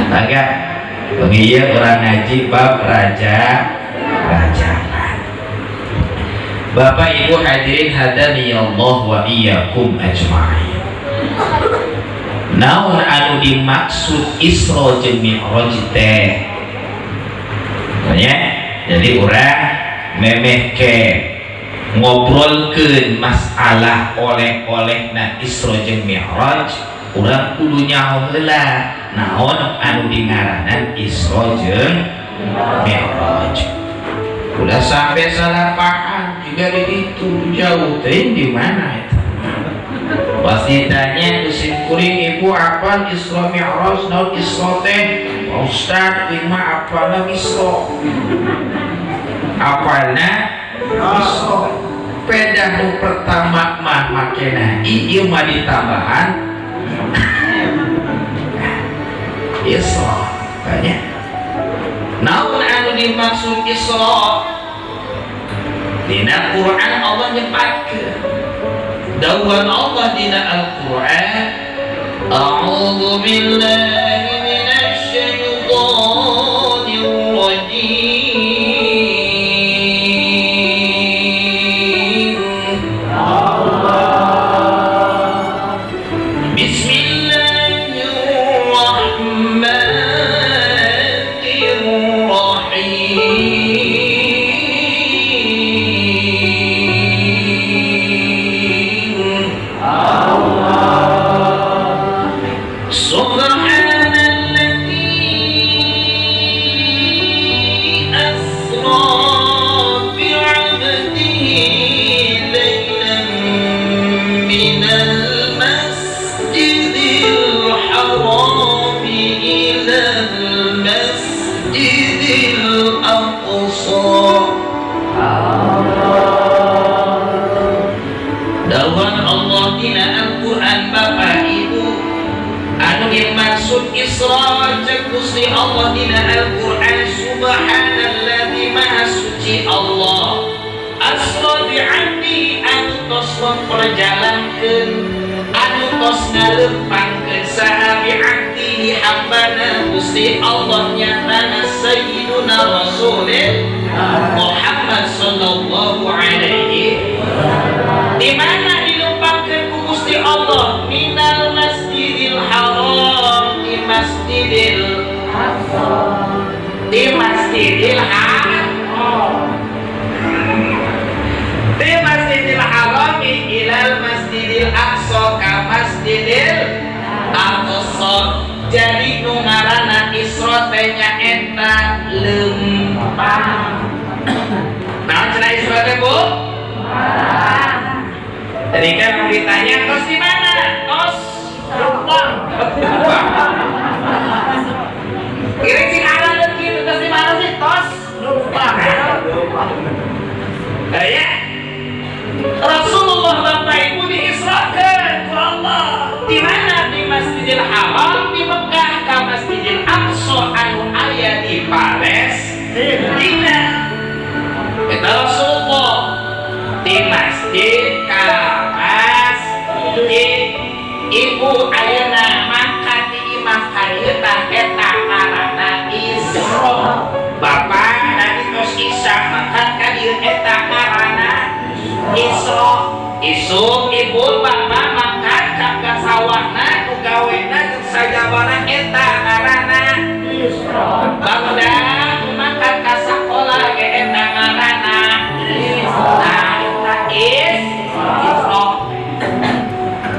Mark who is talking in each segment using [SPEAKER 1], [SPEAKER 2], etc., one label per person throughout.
[SPEAKER 1] Maka pengieu urang ngaji bab raja rajaban. Bapak Ibu hadirin hadani Allah wa iyyakum ajma'in. Naon anu dimaksud Isra jeung Mi'raj teh? Ya, jadi urang memeh ke ngobrolkeun masalah oleh-oleh na Isra jeung Mi'raj, urang kudu nyaho heula naon anu dingaranan Isra jeung Mi'raj. Udah sampai salah paham juga di itu jauh teh di mana itu. Pasti tanya ku sim kuring, "Ibu, apa Isra Mi'raj? Naon Isra teh?" "Pak Ustad, lima apalna Isra, apalna Isra." Pedah nu pertama mah makena ieu mah ditambahan Isra. Tanya naon anu dimaksud Isra? Dina Quran Allah nyebutkeun dawuhan Allah dina Al-Quran, A'udzu billahi minasy syaithanir rajim. Bismillahirrahmanirrahim. Subhanalladzi asra bi'abdihi laylan minal masjidil harami ilal masjidil aqsa. Dawuhan Allah dina Al-Quran, Bapak Ibu, anu dimaksud Isra cek Gusti Allah dina Al-Quran, subhanalladzi, maha suci Allah, asra bi'abdi, anu tos memperjalankeun, anu tos ngalempangkeun saha, bi'abdihi, hambana Gusti Allah, nyatana Sayyiduna Rasulullah Muhammad sallallahu alaihi. Di mana dilempangkeun ku Gusti Allah? Minal Masjidil Haram, di Masjidil Haram, di Masjidil Haram ilal Masjidil Aqsa, ka Masjidil Aqsa. Jadi nu ngaranna Isra teh nyaeta lempang. Naon cenah Isra teh, Bu? Jadi kan mau ditanya, "Tos di mana?" Tos lempang. Kira cing ada gitu, "Tos di mana sih?" Tos lempang. Nah, ya. Rasulullah, Bapak Ibu, diisrakan ku Allah. Di mana? Di Masjidil Haram di Mekah ke Masjidil Aqsa anu aya di Palestina. Eta Rasulullah di masjid ka masjid. Ibu ayeuna mangkat di imah ka dieu, tah eta ngaranna Isra. Bapak tadi tos Isya mangkat ka dieu, eta ngaranna Isra. Isuk ibu bapak mangkat ka sawahna, nu gawena jeung sajabana, eta ngaranna
[SPEAKER 2] Isra.
[SPEAKER 1] Barudak nu mangkat ka sakola ge eta ngaranna
[SPEAKER 2] Isra.
[SPEAKER 1] Nah, eta Isra.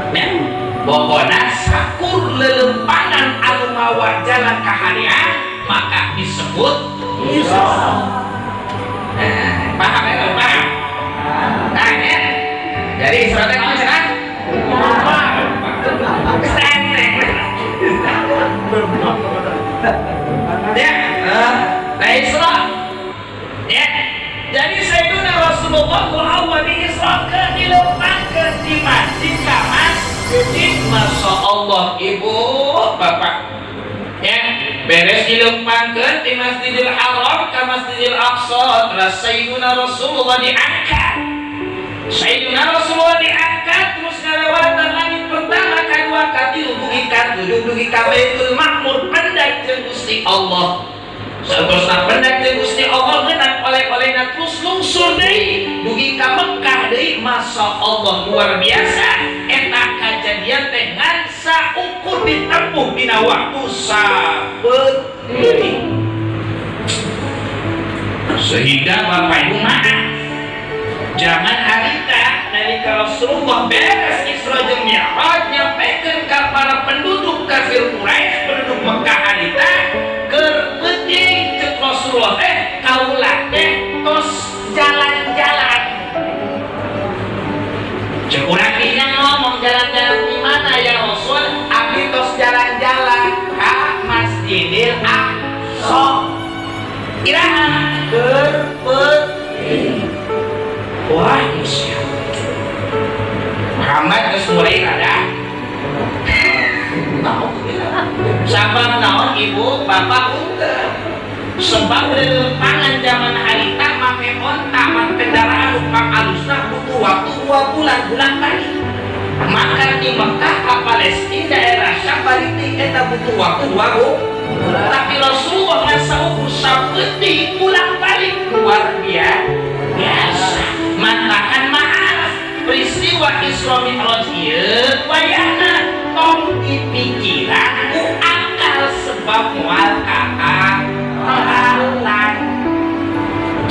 [SPEAKER 1] Nah, pokona sakur lelempangan anu mawa jalan kahadean maka disebut
[SPEAKER 2] Isra.
[SPEAKER 1] Nah, paham ya, paham? Nah, ya. Jadi Isra teh naon cenah? Santai. Ya, nah, Isra. Ya. Jadi Sayyidina Rasulullah ku Allah diisrakeun, dilempangkeun di masjid ka masjid. Masya Allah, Ibu, Bapak. Ya, beres dilempangkeun di Masjidil Haram ke Masjidil Aqsa, terus Sayyidina Rasulullah diangkat. Sayyidina Rasulullah diangkat terus ngalewatan langit pertama, kedua, katilu, dugi katujuh, dugi ka Baitul Makmur, pendak jeung Gusti Allah. Saterusna pendak ti Gusti Allah, ngeunang oleh-olehna, terus lungsur deui dugi ka Mekah deui. Masya Allah, luar biasa eta kajadian teh, ngan saukur ditempuh dina waktu sapeuting. Sehingga Bapak Ibu, maaf, zaman harita nalika Rasulullah beres Isra jeung Mi'raj, nyampekeun ka para penduduk kafir Quraisy, penduduk Mekah harita, keur peuting cek Rasulullah teh, "Kaula teh tos jalan-jalan." Cek urang dinya ngomong, "Jalan-jalan di mana ya Rasul?" "Abdi tos jalan-jalan ka Masjidil Aqsa." Iraha? Keur peuting. Wah, sia Muhammad geus mulai rada. Sabab naon, Ibu, Bapak? Punten. Sebab pangan zaman harita make onta, make kendaraan nu alusna butuh waktu 2 bulan bulan balik. Makan di Mekah ke Palestina, daerah Syam, balik deui, eta butuh waktu 2 bulan. Tapi Rasulullah ngan saukur sapeuting pulang balik, luar biasa. Matakan maaf, peristiwa Isra Mi'raj ieu wayahna tong dipikiran ku akal, sebab moal kaakalan.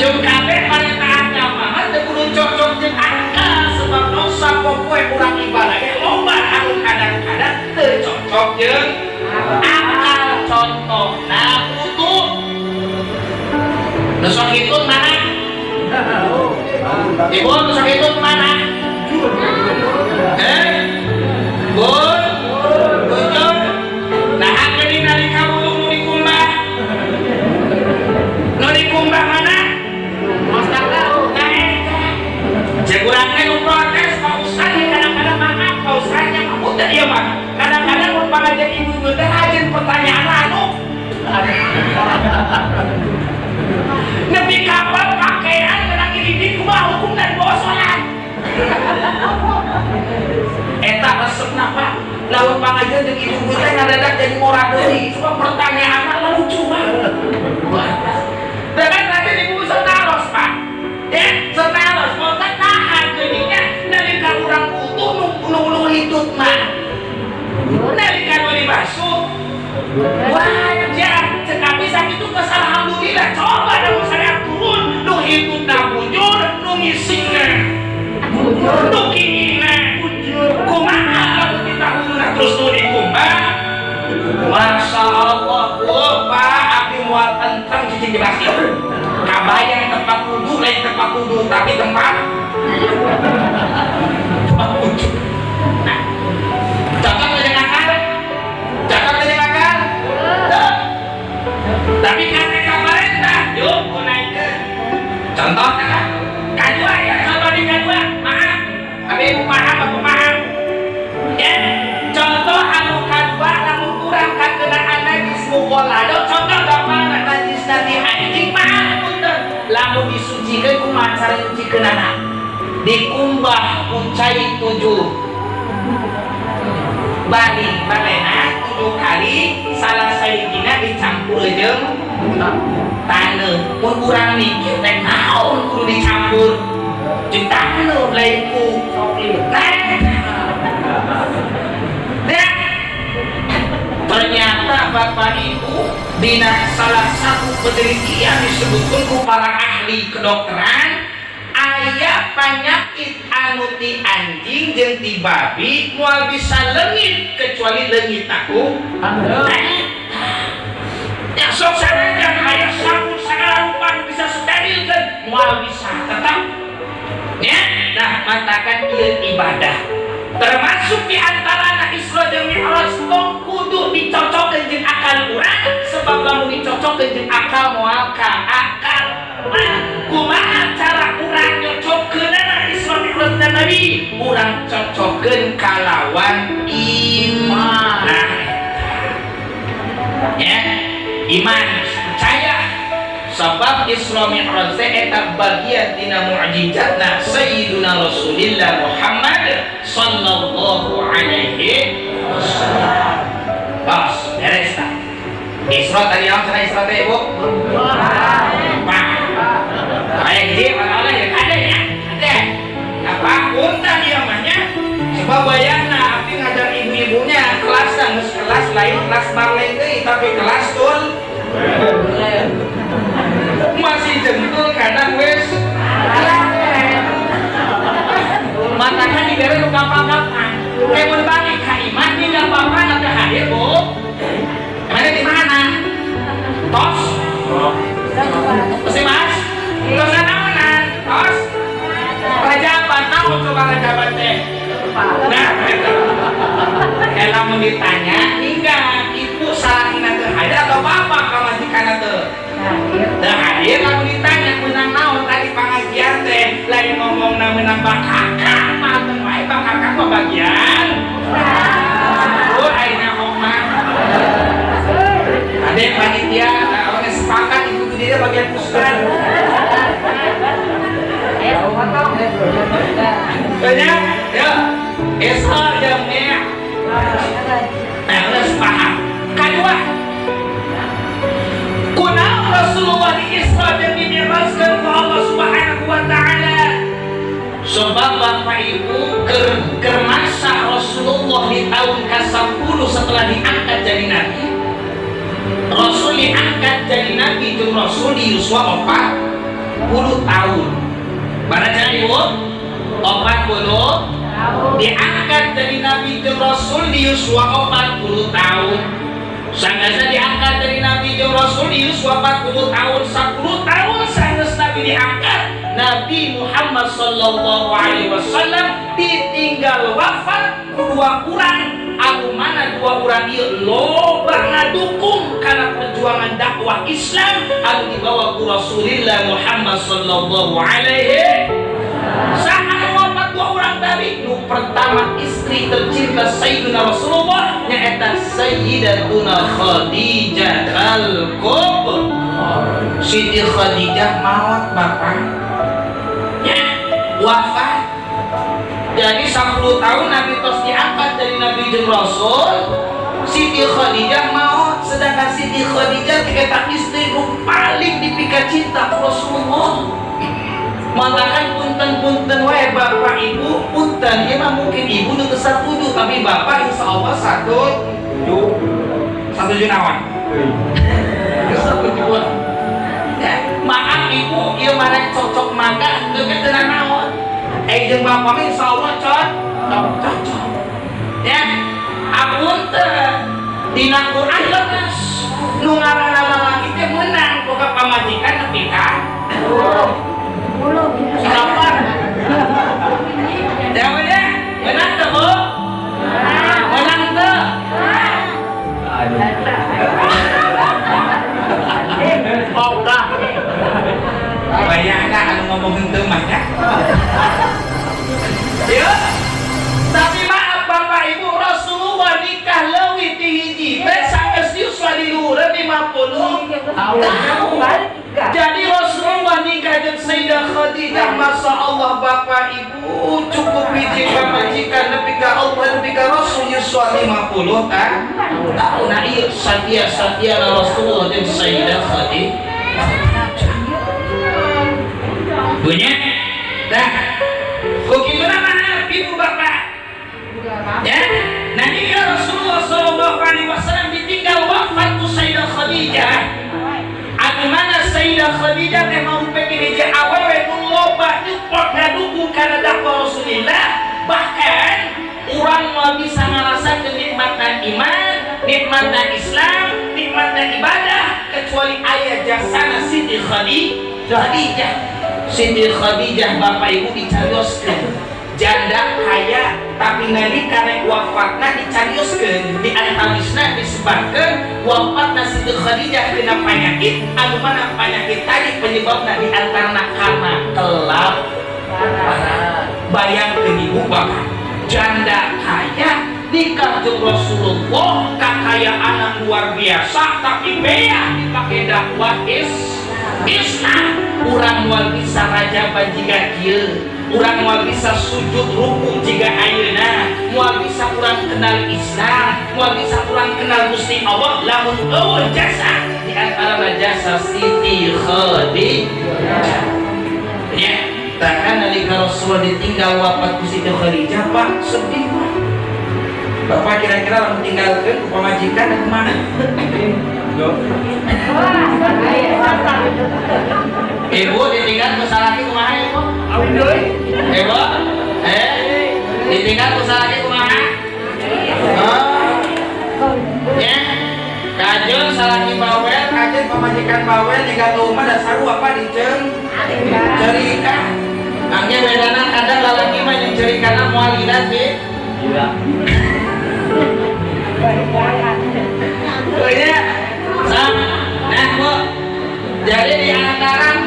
[SPEAKER 1] Jeung kabeh parentah agama mah teu kudu cocok jeung akal, sebab nu sapopoe urang ibadah ge loba anu kadang-kadang teu cocok jeung akal. Contohna wudu. Nu sok hitut mana? Ibu, nu sok hitut mana? Eh? Bun? Bujur? Nah, geuning nalika wudu nu dikumbah. Nu dikumbah mana? Nah, eta. Cek urang teh nu protes, Pak Ustaz, kadang-kadang maaf Pak Ustaznya, punten ieu mah. Kadang-kadang mun pangajian ibu-ibu teh rajin pertanyaan anu. Nepi kapan pakaian kena ngiridik, kumaha hukumna dibawa sholat? Eta resepna, Pak. Lamun pangajian jeung ibu-ibu teh ngadadak jadi ngora deui. Cuma pertanyaanna lucu, Pak. Dengan nanti ibu bisa naros, Pak. Ya, setaros, mau tahan jadinya nalika urang utuh nu nu nu hitut mah. Nalika nu dibasuh wajar, tetapi sakitu geus alhamdulillah. Coba da syariat turun, nu hitutna bujur, nu ngisingna bujur, nu kiina bujur. Kumaha lamun ditahuluna terus nu dikumbah? Masya Allah, Bu, Pak, abdi moal tentrem cicing di masjid. Kabayang tempat wudhu, lain tempat wudhu, tapi tempat tempat wudhu. Nah, cocok dengan akal? Cocok dengan akal? Tuh. Tapi karena pemerintah, yuk, ku naikkeun. Contoh kan? Kedua ya, contoh di kedua, maaf. Tapi ibu paham, aku paham. Ya, contoh anu kedua, lamun urang kakenaan najis mughalladhah, contoh gampang, najis nanti anjing, maaf punten. Lamun disucikeun, kumaha cara nyucikeunana? Dikumbah ku cai 7 balik balena 7 kali, salah sahijina dicampur jeung taneuh. Mun urang mikir teh, naon kudu dicampur jeung taneuh, lain ku nah. Ya. Ternyata Bapak Ibu, dina salah satu penelitian disebutkan ku para ahli kedokteran, aya penyakit anu ti anjing jeung ti babi moal bisa leungit kecuali leungit aku. Ya, sok sanajan aya sabun segala rupa nu bisa sterilkeun, moal bisa tetap ya. Nah, matakan ieu ibadah termasuk di antara Isra jeung Mi'raj tong kudu dicocokkeun jeung akal urang, sebab lamun dicocokkeun jeung akal moal ka akal. Nah, kumaha cara urang nyocokkeunana Isra Mi'raj dan Nabi? Urang cocokkeun kalawan iman. Nah, ya, iman, percaya, sebab Isra Mi'raj teh eta bagian tina mukjizatna Sayyiduna Rasulillah Muhammad sallallahu alaihi wasallam. Pas, beres tak? Isra tadi. Isra teh, Ibu? Pak. Kayak hiji mana ya kade ya. Kade. Apa punten ieu mah nya. Sebab bayangna abdi ngajar ibu-ibunya kelas geus kelas lain, kelas barleng deui, tapi kelas tul masih jentul, kadang wes matakan dibere nu gampang-gampang. Kayak mun balik ka imah tinggal bapak nanti hadir, Bu. Emangnya di mana? Tos? Pasti mas? Tos naonan? Tos? Rajaban, naon coba rajaban teh? Nah, eta. Eh, lamun ditanya, hingga ibu salahina teu hadir atau bapak pamajikanna teu? Teu hadir, lamun ditanya menang naon tadi pengajian teh, lain ngomongna menang bakaka, mah teu wae bakaka mah bagian. Oh, ayeuna ngomong. Ade panitia, nah, orang sepakat ibu itu dia bagian pusat. Banyak, ya. Isra jeung Mi'raj. Nah, udah sepaham. Kedua, kunaon Rasulullah di Isra dan di Mi'rajkan ku Allah Subhanahu wa Ta'ala? Sebab Bapak Ibu, keur masa Rasulullah di tahun ke-10 setelah diangkat jadi nabi. Rasul diangkat jadi nabi itu Rasul di yuswa 40 tahun. Mana cara, Ibu? 40 diangkat jadi nabi itu Rasul di yuswa 40 tahun. Sanggeusna diangkat dari nabi jeung Rasul di yuswa 40 tahun, 10 tahun sanggeus nabi diangkat, Nabi Muhammad sallallahu alaihi wasallam ditinggal wafat ku dua orang, anu mana dua orang ieu loba ngadukung karena perjuangan dakwah Islam anu dibawa ku Rasulullah Muhammad sallallahu alaihi. Saat wafat dua orang tadi, nu pertama istri tercinta Sayyidina Rasulullah nyaeta Sayyidatuna Khadijah al-Kubra. Siti Khadijah maut, Bapak. Ya, wafat. Jadi 10 tahun Nabi tos diangkat dari Nabi jeung Rasul, Siti Khadijah maut, sedangkan Siti Khadijah dikata istri nu paling dipika cinta ku Rasulullah. Matakan punten-punten wae, bapak ibu, punten ya mah, mungkin ibu nu teu satuju, tapi bapak insya Allah satu satu naon satu ya. Maaf Ibu, ieu mana cocok mangga teu teu naon, eh jeung bapak mah insya Allah cocok ya. Apunten, dina Quran leres nu ngaranna lalaki teh meunang boga pamajikan nepi ka salapan. Jawabnya, menang tuh, Bu? Menang tuh?
[SPEAKER 2] Aduh. Oh, udah.
[SPEAKER 1] Banyak dah anu ngomong henteu mah ya. Ya. Tapi maaf, Bapak Ibu, Rasulullah nikah leuwih ti hiji teh sanes yuswa di luhur 50 tahun. Jadi Rasulullah nikah dengan Sayyidah Khadijah, Masya Allah, Bapak Ibu, cukup hiji pamajikan nepi ka Allah, nepi ka Rasul yuswa 50 tahun. Nah, iya satia-satia Rasulullah dan Sayyidah Khadijah. Punya? Nah, kok gitu nama ibu bapak? Ya, nah ini Rasulullah Shallallahu Alaihi Wasallam ditinggal wafat ku Sayyidah Khadijah. Anu mana Sayyidah Khadijah teh marupikeun hiji awewe nu loba nyupport, ngadukung kana dakwah Rasulillah. Bahkan urang mah bisa ngarasakeun nikmatna iman, nikmatna Islam, nikmatna ibadah kecuali aya jasana Siti Khadijah. Siti Khadijah, Bapak Ibu, dicarioskeun janda kaya, tapi nalika rek wafatna dicarioskeun, di antawisna disebabkeun wafatna Siti Khadijah kena penyakit, anu mana penyakit tadi penyebabna di antarana karena kelap. Bayangkeun, Ibu Bapak, janda kaya nikah jeung Rasulullah, kekayaan luar biasa, tapi bea dipakai dakwah Islam. Urang moal bisa rajaban jiga kieu, urang moal bisa sujud ruku jiga ayeuna, moal bisa urang kenal Islam, moal bisa urang urang kenal Gusti Allah lamun euweuh jasa di antara jasa Siti Khadijah. Ya, takkan nalika Rasulullah ditinggal wafat ku Siti Khadijah, Pak, sedih, Pak. Bapak kira-kira lamun tinggalkeun ku pamajikan kumaha? Ibu ditinggal ku salaki kumaha, Ibu? Ibu? Eh? Ditinggal ku salaki kumaha? Oh. Ya. Kajeun salaki bawel, kajeun pamajikan bawel ninggal rumah da sarua, apa diceung? Cerika. Angge bedana kadang lalaki mah jeung cerikana moal lila sih.
[SPEAKER 2] Gila.
[SPEAKER 1] Oh iya. Sama. Nah, Bu. Jadi di antara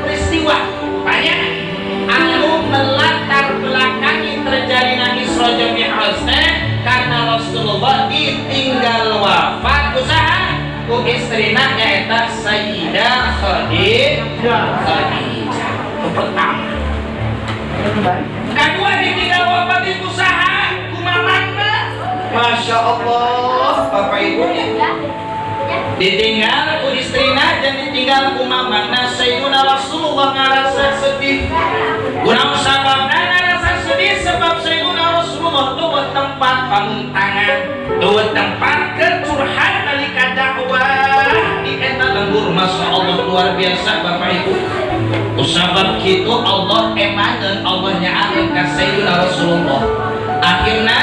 [SPEAKER 1] peristiwa banyak anu melatar belakangi terjadinya Isra jeung Mi'raj teh karena Rasulullah ditinggal wafat usaha ku istrina, nyaeta Sayyidah Khadijah. Khadijah. Itu pertama. Kedua, ditinggal wafat itu usaha ku mamangna. Masya Allah, Bapak Ibu nya. Ditinggal ku istrina dan ditinggal ku mamangna, Sayyiduna Rasulullah ngarasa sedih. Kunaon sababna ngarasa sedih? Sebab Sayyiduna Rasulullah tuh tempat pamuntangan, tuh tempat kecurhat nalika dakwah di eta lembur. Masya Allah, luar biasa, Bapak Ibu. Sabab kitu Allah emaneun, Allah nyaakeun ka Sayyiduna Rasulullah. Akhirna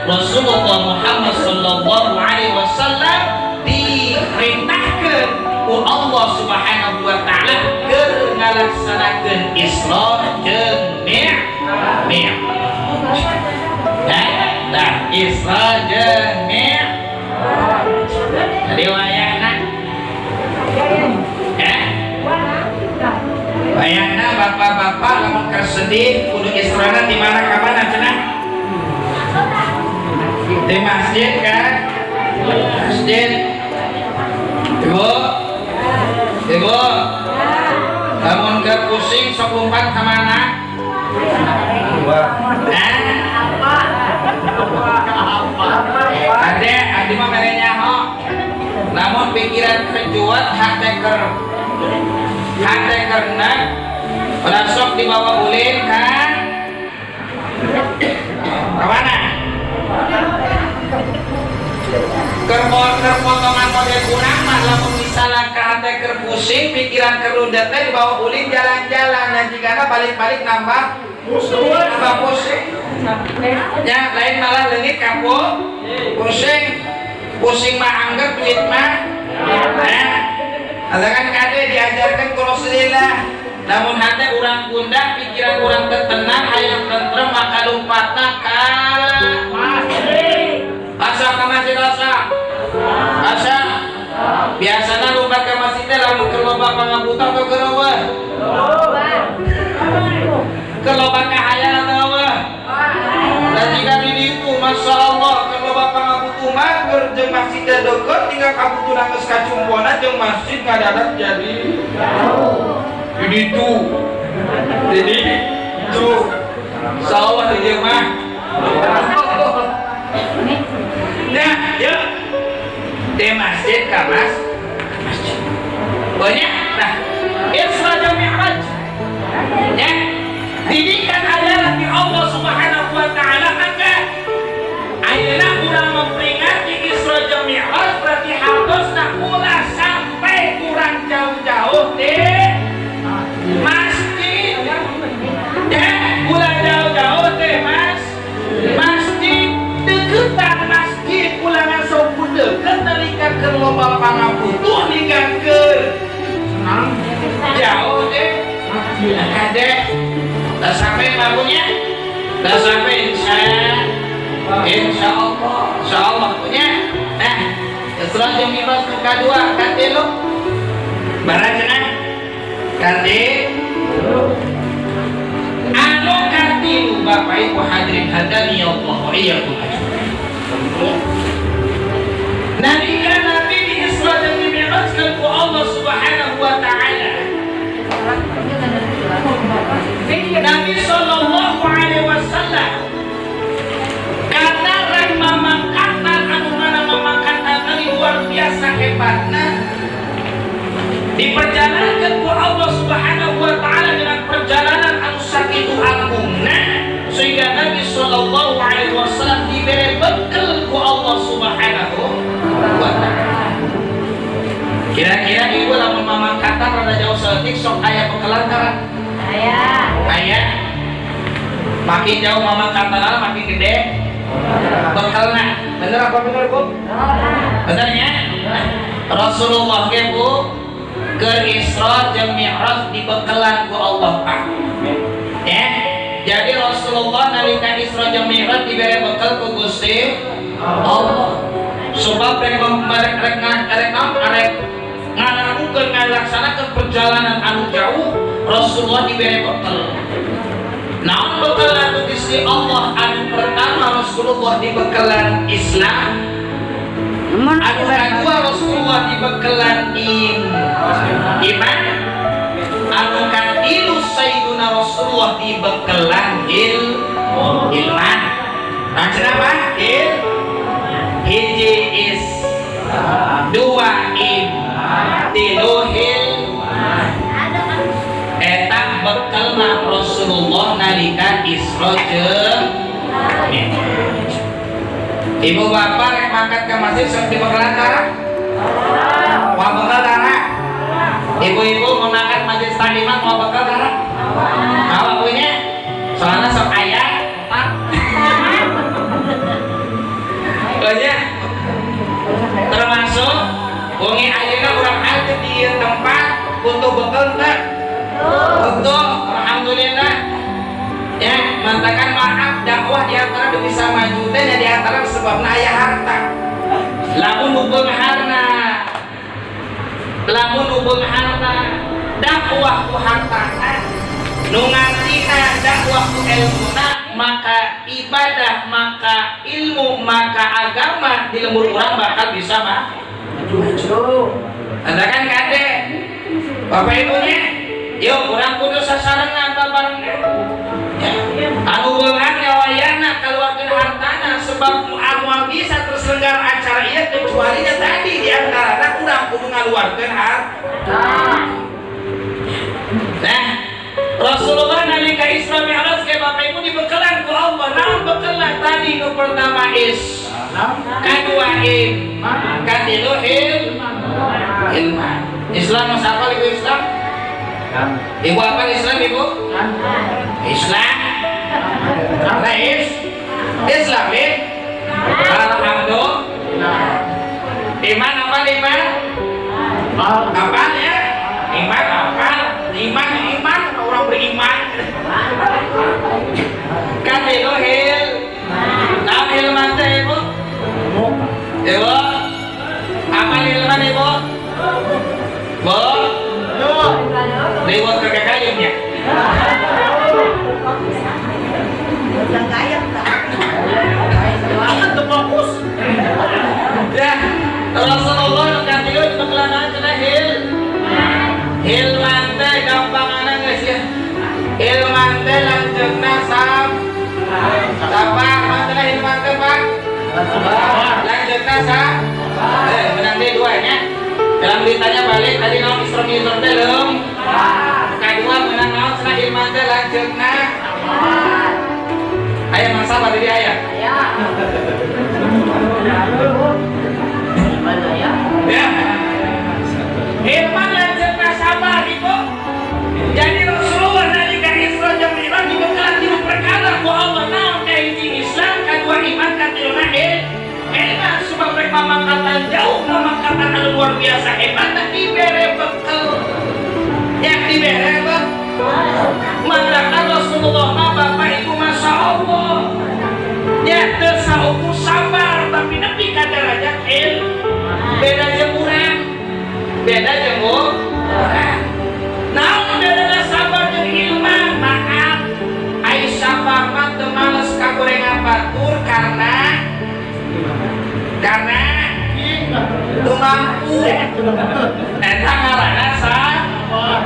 [SPEAKER 1] Rasulullah Muhammad sallallahu alaihi wasallam diperintahkan ku Allah Subhanahu wa taala keur ngalaksanakeun Isra jeung Mi'raj. Nah, nah, Isra jeung Mi'raj. Jadi wayahna, eh? Wayahna bapak-bapak lamun keur sedih kudu Israna di mana ka mana cenah? Di masjid kan? Masjid. Ibu. Ibu. Lamun keur pusing sok lompat ka mana? Eh? Ade, abdi mah mere nyaho. Lamun pikiran kejuat, hate keur enak, ulah sok dibawa ulin kan? Ke mana? Keur potongan model kurang mah, lamun misalnya ke hate keur pusing, pikiran keur lundet teh dibawa ulin jalan-jalan dan jigana balik-balik nambah pusing. Ya, lain malah leungit kapok pusing. Pusing mah anggap duit mah. Nah, ada kan kade diajarkan ku Rasulillah. Lamun hati urang gundah, pikiran urang teu tenang, hayang tentrem, maka lompatna ka asa ka masjid asa. Asa. Biasana lompat ka masjid teh lamun keur loba pangabutuh atau keur euweuh? Keur loba kahayang atau euweuh? Dan jika di ditu, Masya Allah, keur loba pangabutuh mah keur jeung masjid teh deukeut, tinggal kabutuhna geus kacumpona jeung masjid ngadadak jadi di ditu. Jadi itu sawah di dieu mah. Nah, yuk. Di masjid ka mas masjid. Banyak. Nah, Isra dan Mi'raj. Ya. Didikan adalah di Allah Subhanahu wa taala, maka ayeuna urang memperingati Isra dan Mi'raj berarti harusna ulah sampai kurang jauh-jauh di masjid. Ya, ulah jauh-jauh deh mas masjid, deketan masjid, ulah ngasok deket nalika keur loba pangabutuh ninggalkeun
[SPEAKER 2] Senang.
[SPEAKER 1] Jauh deh kade. Dah sampai mabunya, dah sampai, insya Allah, insya Allah punya. Nah, Isra jeung Mi'raj nu kadua, katilu bara cenah katilu. Anu katilu, Bapak Ibu hadirin hadani Allah wa iyyakum ajmain. Nalika Nabi di Isra dan di Mi'rajkan ku Allah Subhanahu wa taala, Nabi Sallallahu Alaihi Wasallam karena mamangkatan anu Ayeuna ibu lamun mamangkatan rada jauh saeutik, sok aya bekelan tara?
[SPEAKER 3] Aya.
[SPEAKER 1] Aya. Makin jauh mamangkatan, makin gede bekelna. Bener apa bener, Bu? Bener nya? Rasulullah ge, Bu, ke Isra jeung Mi'raj dibekelan ku Allah, Pak, ya. Jadi Rasulullah nalika Isra jeung Mi'raj dibere bekal ku Gusti Allah, sebab rek rek rek rek rek ngalakukeun, ngalaksanakeun perjalanan anu jauh, Rasulullah dibere bekal. Naon bekal anu Gusti Allah? Anu pertama, Rasulullah dibekalan Islam. Anu kedua, Rasulullah dibekalan iman. Anu katilu, Sayyiduna Rasulullah dibekalan hilman. Nah, kenapa il hiji is, dua im, tilu hil? Eta bekelna Rasulullah nalika Isra jeung Mi'raj. Ibu bapak rek mangkat ke masjid sok dibekalan tara? Mau bekal tara? Ibu-ibu mau mangkat majelis taklimat mau bekal tara? Mau punya? Soalnya sok aya pak. Punya. Termasuk wengi ayeuna urang ada di tempat, butuh bekal enggak? Butuh, alhamdulillah. Ya, matakan maaf, dakwah diantara bisa maju teh nya diantara sebabna aya harta. Lamun nu beungharna, lamun nu beungharna dakwah ku hartana, nu ngartina dakwah ku ilmuna, maka ibadah, maka ilmu, maka agama di lembur urang bakal bisa mah maju. Anda kan kade bapak ibunya, yuk urang kudu sasarengan babarengan ya. Anu beunghar nyawayana keluarkeun hartana, sebab moal bisa terselenggara acara ieu kecuali nya tadi di antarana urang kudu ngaluarkeun harta. Nah, Rasulullah nalika Isra Mi'raj ke, Bapak Ibu, dibekalan ku Allah. Naon bekelan tadi? Nu pertama is, kadua im, katilu hilman. Islam mas, apa ibu Islam? Ibu apa Islam, Ibu? Islam. Nah, is Islam ya. Alhamdulillah. Iman apa iman? Apa ya? Iman apa? Iman, iman, orang beriman. Kan itu hil. Nah, hilman teh, Ibu? Ibu? Apa hilman, Ibu? Bu? Lewat ke kayunya.
[SPEAKER 3] Kayang tak?
[SPEAKER 1] Fokus. Ya, Rasulullah nu katilu dibekelanan cenah hil. Hilman teh gampangana geus ya. Hilman teh lanceukna sam. Sabar, mana hilman teh, Pak? Lanceukna sa. Eh, menang deh dua nya. Dalam ditanya balik tadi naon Isra Mi'raj teh leum. Kedua menang naon cenah hilman teh lanceukna? Aya masalah di aya.
[SPEAKER 3] Ya. Mana ya?
[SPEAKER 1] Ya. Hilman lanceukna sabar, Ibu. Jadi Rasulullah nalika Isra jeung Mi'raj dibekalan tilu perkara ku Allah. Naon? Kahiji Islam, kadua iman, katiluna ilman. Sebab rek mamangkatan jauh, mamangkatan anu luar biasa hebat, dibere bekal. Yang dibere bekal. Maka Rasulullah mah, Bapak Ibu, Masya Allah. Ya, teu saukur sabar, tapi nepi ka derajat il. Beda jeung urang. Beda jeung urang. Naon bedana sabar jeung ilman? Maaf, ai sabar mah teu males kagorengan batur karena teu mampu. Eta ngaranna sabar.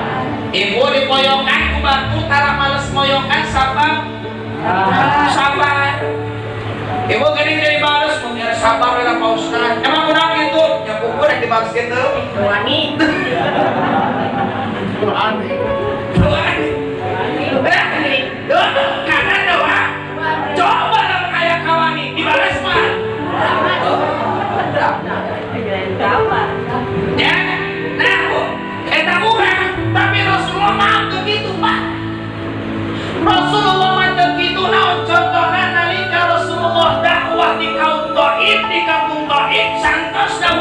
[SPEAKER 1] Ibu dipoyokan ku batur tara males moyokan, sabab sabar. Ibu geuning dari bales mun sabar lah, Pak Ustaz. Emang kurang gitu? Ya kuku rek dibales gitu.
[SPEAKER 3] Wani.
[SPEAKER 1] Doa. Doa. Karena doa. Coba lamun aya kawani dibales mah. Ya. Nah,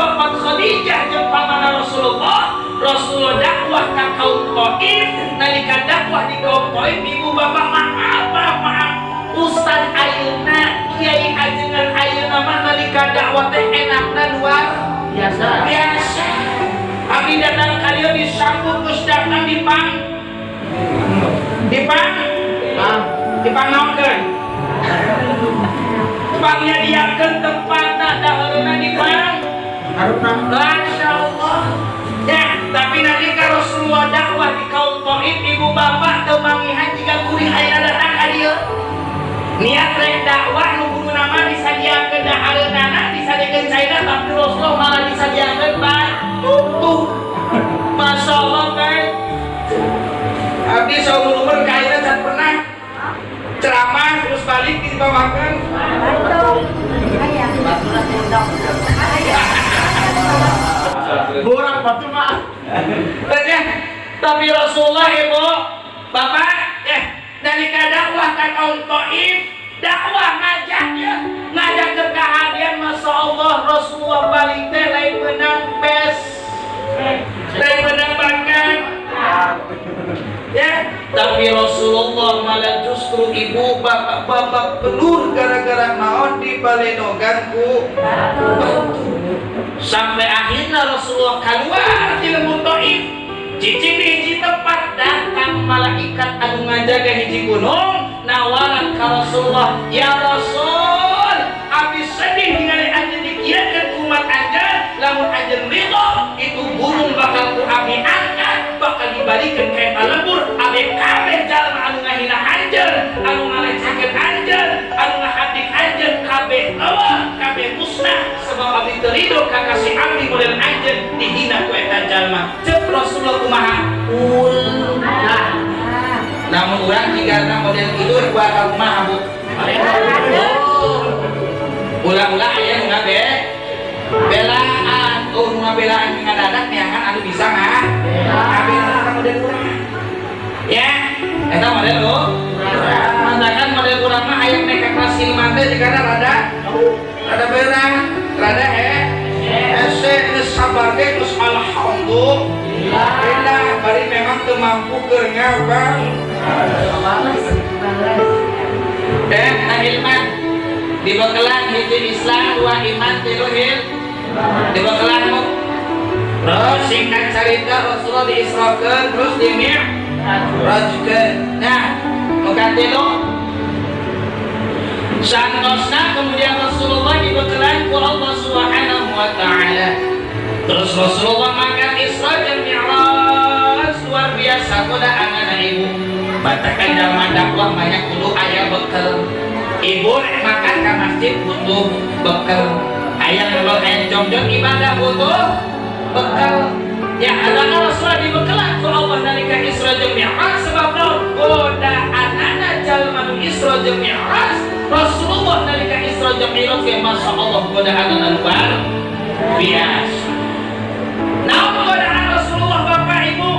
[SPEAKER 1] wafat Khadijah jeung pamana Rasulullah, Rasulullah dakwah ka kaum Taif. Nalika dakwah di kaum Taif, ibu bapak, maaf, maaf, maaf, Ustad ayeuna, kiai ajengan ayeuna mah nalika dakwah teh enakna luar
[SPEAKER 2] Biasa.
[SPEAKER 1] biasa. Abdi datang kalian disambut, geus datang dipang
[SPEAKER 2] Bang.
[SPEAKER 1] Dipang naonkeun, pangnyadiakeun tempatna, dahareuna dipang.
[SPEAKER 2] Harupna.
[SPEAKER 1] Masya Allah ya. Tapi nalika Rasulullah dakwah di kaum Taif, ibu bapak, teu manggihan jiga kuring ayeuna datang ka dieu. Niat rek dakwah nu kuduna mah disadiakeun dahareunana, disadiakeun caina, tapi Rasulullah malah disadiakeun batu. Masya Allah kan. Abdi saumur umur kaina can pernah ceramah terus balik dibawakeun.
[SPEAKER 2] Batu tendang. Borang batu mah.
[SPEAKER 1] Ya, tapi Rasulullah, ibu bapak ya, nalika dakwah ka kaum Taif, dakwah ngajak ya, ngajak ke kehadian. Masya Allah, Rasulullah balik teh lain menang pes, lain menang makan ya, tapi Rasulullah malah justru, ibu bapak, babak belur. Gara-gara naon? Di balenogan ku batu. Sampai akhirnya Rasulullah keluar di lembut Taif, cicing di hiji tempat. Datang malaikat anu ngajaga hiji gunung, nawaran ka Rasulullah, "Ya Rasul, abdi sedih ningali anjeun dikieukeun umat anjeun. Lamun anjeun ridho, itu gunung bakal ku abdi angkat, bakal dibalikeun ka eta lembur. Abdi kabeh jalma anu ngahina anjeun, anu ngalecehkeun anjeun, anu ngahadik anjeun, kabeh eueuh, kabeh musnah, sebab abdi teu ridho ka kasih abdi model anjeun dihina ku eta jalma." Ceuk Rasulullah kumaha? "Ulah." Namun urang jika model itu bakal kumaha, Bu? Ulah-ulah aya nu ngabe belaan. Oh, nu ngabelaan ngadadak neangan anu bisa ngabelaan model urang ya. Eta model lu mantakan model urang mah aya nek ka kelas ilman teh jigana rada rada berat, rada hese. Geus sabar ge geus alhamdulillah, bari memang teu mampu keur ngabang. Dan ilman dibekalan hiji Islam, dua iman, tilu hil dibekalan mu. Terus singkat cerita Rasulullah diisrakeun, terus di Mi'rajkeun. Nah, nu katilu, santosna kemudian Rasulullah dibekalan ku Allah Subhanahu wa Taala. Terus Rasulullah mangkat Isra dan Mi'raj, luar biasa godaanana, ibu. Batakan zaman dakwah banyak kudu aya bekal. Ibu rek makan ke masjid butuh bekal. Aya ngelor, aya jongjon, ibadah butuh bekal. Ya, adalah Rasulullah dibekalan ku Allah nalika Isra jeung Mi'raj. Sebab naon? Godaanana jalma nu Isra jeung Mi'raj. Rasulullah nalika Isra jeung Mi'raj ge, Masya Allah, godaanana luar biasa. Naon godaan Rasulullah, Bapak Ibu?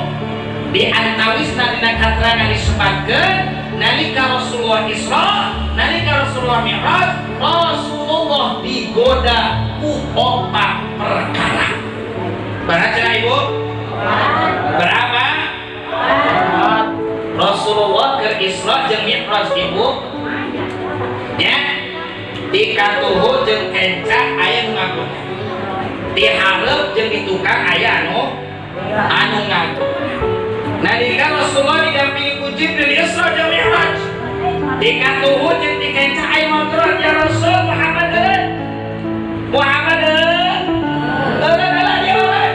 [SPEAKER 1] Di antawisna dina katerangan disebutkeun nalika Rasulullah Isra, nalika Rasulullah Mi'raj, Rasulullah digoda ku opat perkara. Berapa cenah, Ibu? Berapa? Rasulullah ke Isra jeung Mi'raj, Ibu ya, di katuhu jeung kenca aya nu ngagoda, di hareup jeung di tukang aya anu ngagoda. Nalika Rasulullah didampingi ku Jibril Isra jeung Mi'raj, di katuhu jeung di kenca aya ngobrol, "Ya Rasul, Muhammad euy, Muhammad euy, euy, euy, dia euy."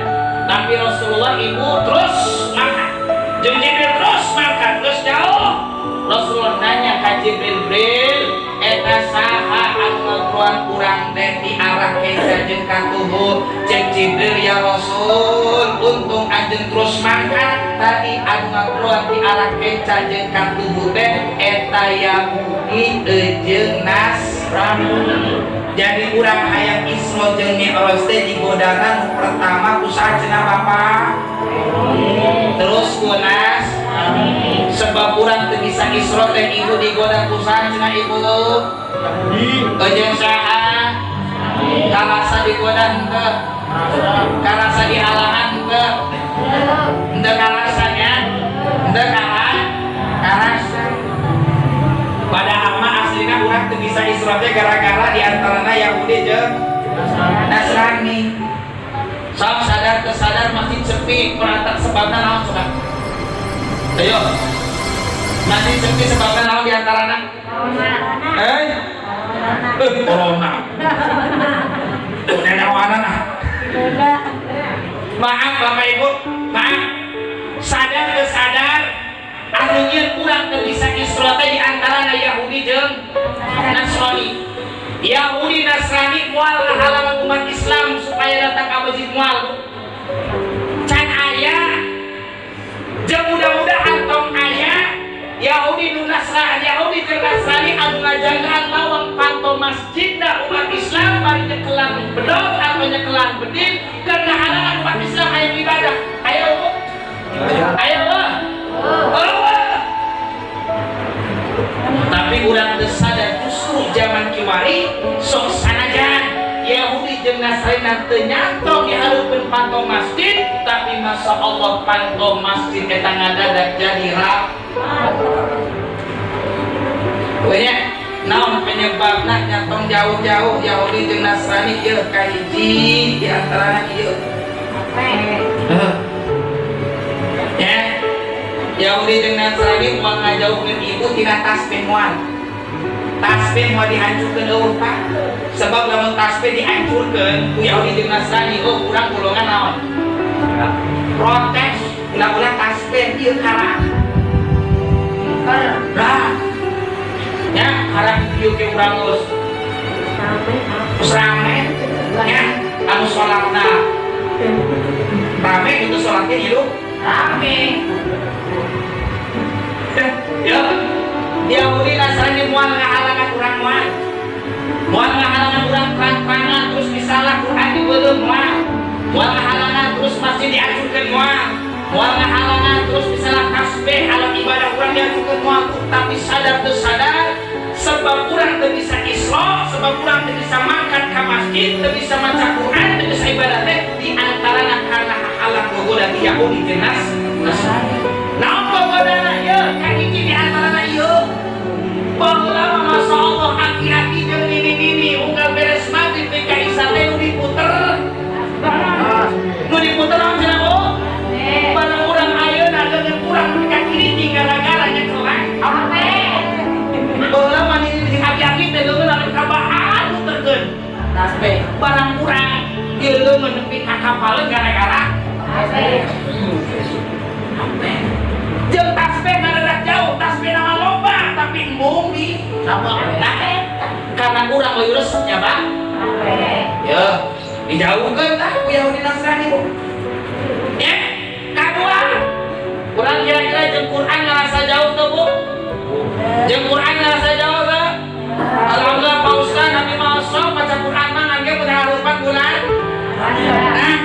[SPEAKER 1] Tapi Rasulullah, ibu, terus makan jeung Jibril, terus makan, terus jauh. Rasulullah nanya ka Jibril, "Bril, eta saha anu ngageroan urang teh di arah kenca jeung katuhu?" Cek Jibril, "Ya Rasul, untung anjeun terus mangkat. Tadi anu ngageroan di arah kenca jeung katuhu teh eta Yahudi jeung Nasrani." Jadi urang hayang Isra jeung Mi'raj teh digodana nu pertama ku saha cenah, Bapak? Terus ku Nas. Sebab urang teu bisa Isra teh, ibu, digoda ku saha cenah, ibu? Jeung saha? Kalasa digoda henteu? Karasa dihalangan teu? Henteu karasanya, henteu karasa. Padahal mah aslina urang teu bisa Isra teh gara-gara di antarana Yahudi jeung Nasrani. Sok sadar teu sadar masjid sepi perantara sebabna naon coba? Ayo. Masjid sepi sebabna naon di antarana? Eh? Eh, corona. Nyawanan ah. Maaf, Bapak Ibu, maaf. Sadar teu sadar anu nyieun urang teu bisa Isra teh di antarana Yahudi jeung Nasrani. Yahudi Nasrani moal ngahalangan umat Islam supaya datang ke masjid, moal. Can aya jeung mudah-mudahan tong aya Yahudi nu Nasrani, Yahudi jeung Nasrani anu ngajagaan lawang panto masjidna umat Islam bari nyekelan bedog atau nyekelan bedil keur ngahalangan umat Islam aya ibadah. Ayo, Bu. Ayo, Bu. Oh, tapi urang teu sadar justru zaman kiwari sok sanajan Yahudi jeung Nasrani teu nyantong di hareupeun panto masjid, tapi masya Allah panto masjid eta ngadadak jadi rap. Pokoknya naon penyebabna nyantong jauh-jauh Yahudi jeung Nasrani? Ieu kahiji di antarana ieu. Heuh. Ya, Yahudi jeung Nasrani moal ngajauhkeun ibu tina tasbih, moal. Tasbih moal dihancurkeun euweuh, Pak. Sebab lamun tasbih dihancurkeun ku Yahudi jeung Nasrani, oh, urang golongan naon? Protes, ulah-ulah tasbih ieu karak. Lah. Ya, karak ieu ke urang geus geus rame. Ya, anu salatna rame itu salatnya hidup rame. Ya, Yahudi Nasrani moal ngahalangan urang, moal. Moal ngahalangan urang terang-terangan terus misalnya Quran dibeuleum, moal. Moal ngahalangan terus masjid dihancurkeun, moal. Moal ngahalangan terus misalnya tasbih alat ibadah urang dihancurkeun, moal. Tapi sadar teu sadar sebab urang teu bisa Isra, sebab urang teu bisa mangkat ka masjid, teu bisa maca Quran, teu bisa ibadah teh di antarana karena halang gogoda ti Yahudi jeung Nasrani. Naon gogodana ieu? Kahiji di antarana ieu. Baheula mah masya Allah aki-aki jeung nini-nini unggal beres maghrib ka isya teh nu diputer. Nu diputer naon cenah, Bu? Barang urang ayeuna dengan urang nepi ka kiri gara-gara nyekelan. Baheula mah nini jeung aki-aki teh leungeun anu kabahan muterkeun. Tasbih. Barang urang ieu leungeun nepi ka kapaleun gara-gara HP. Jeung tasbih ngadadak jauh, tasbih nama loba tapi embung di
[SPEAKER 2] Sama.
[SPEAKER 1] Nah, karena urang leuwih resepnya, Pak. Ya, dijauhkeun tah ku Yahudi Nasrani, Bu. Ya, kedua, urang kira-kira jeung Quran ngerasa jauh tuh, Bu? Jeung Quran ngerasa jauh tuh? Alhamdulillah, Pak Ustaz, kami mau sok baca Quran mah ngan ge udah harupan bulan. Nah,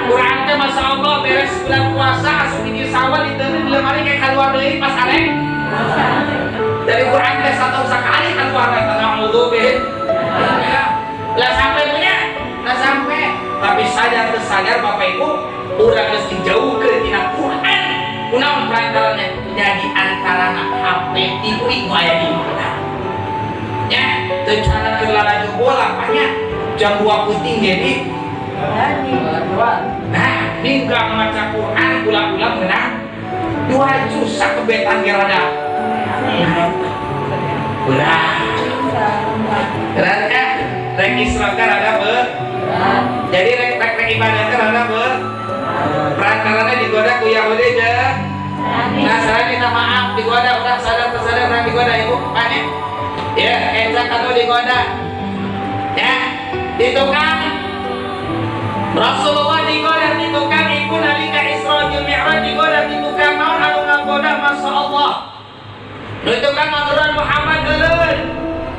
[SPEAKER 1] Quran teh masya Allah beres bulan puasa asup hiji Sawal diteundeun di lemari kayak keluar deui pas arek. Dari Quran teh satu sekali keluar teh na'udzu. Lah sampai punya, lah sampai. Tapi sadar teu sadar, Bapak Ibu, urang geus dijauhkeun tina Quran. Kunaon perantaranya? Jadi antarana HP, TV nu aya di mana. Ya, teu cara keur lalajo bola banyak jam 2 peuting jadi. Nah, ninggang maca Quran ulang-ulang menang 2 juz sakebetan ge rada. Berat. Berat ya? Rek Isra teh rada ber. Jadi rek rek rek ibadah teh rada ber. Perantaranya digoda ku Yahudi jeung Nasrani. Minta maaf, digoda urang sadar teu sadar urang digoda, Ibu, Pak ya. Ya, kenca kanu digoda. Ya, di tukang Rasulullah digoda di tukang, Ibu, nalika Isra jeung Mi'raj digoda di tukang. Naon anu ngagoda? Masya Allah. Nu tukang ngobrol, "Muhammad eureun.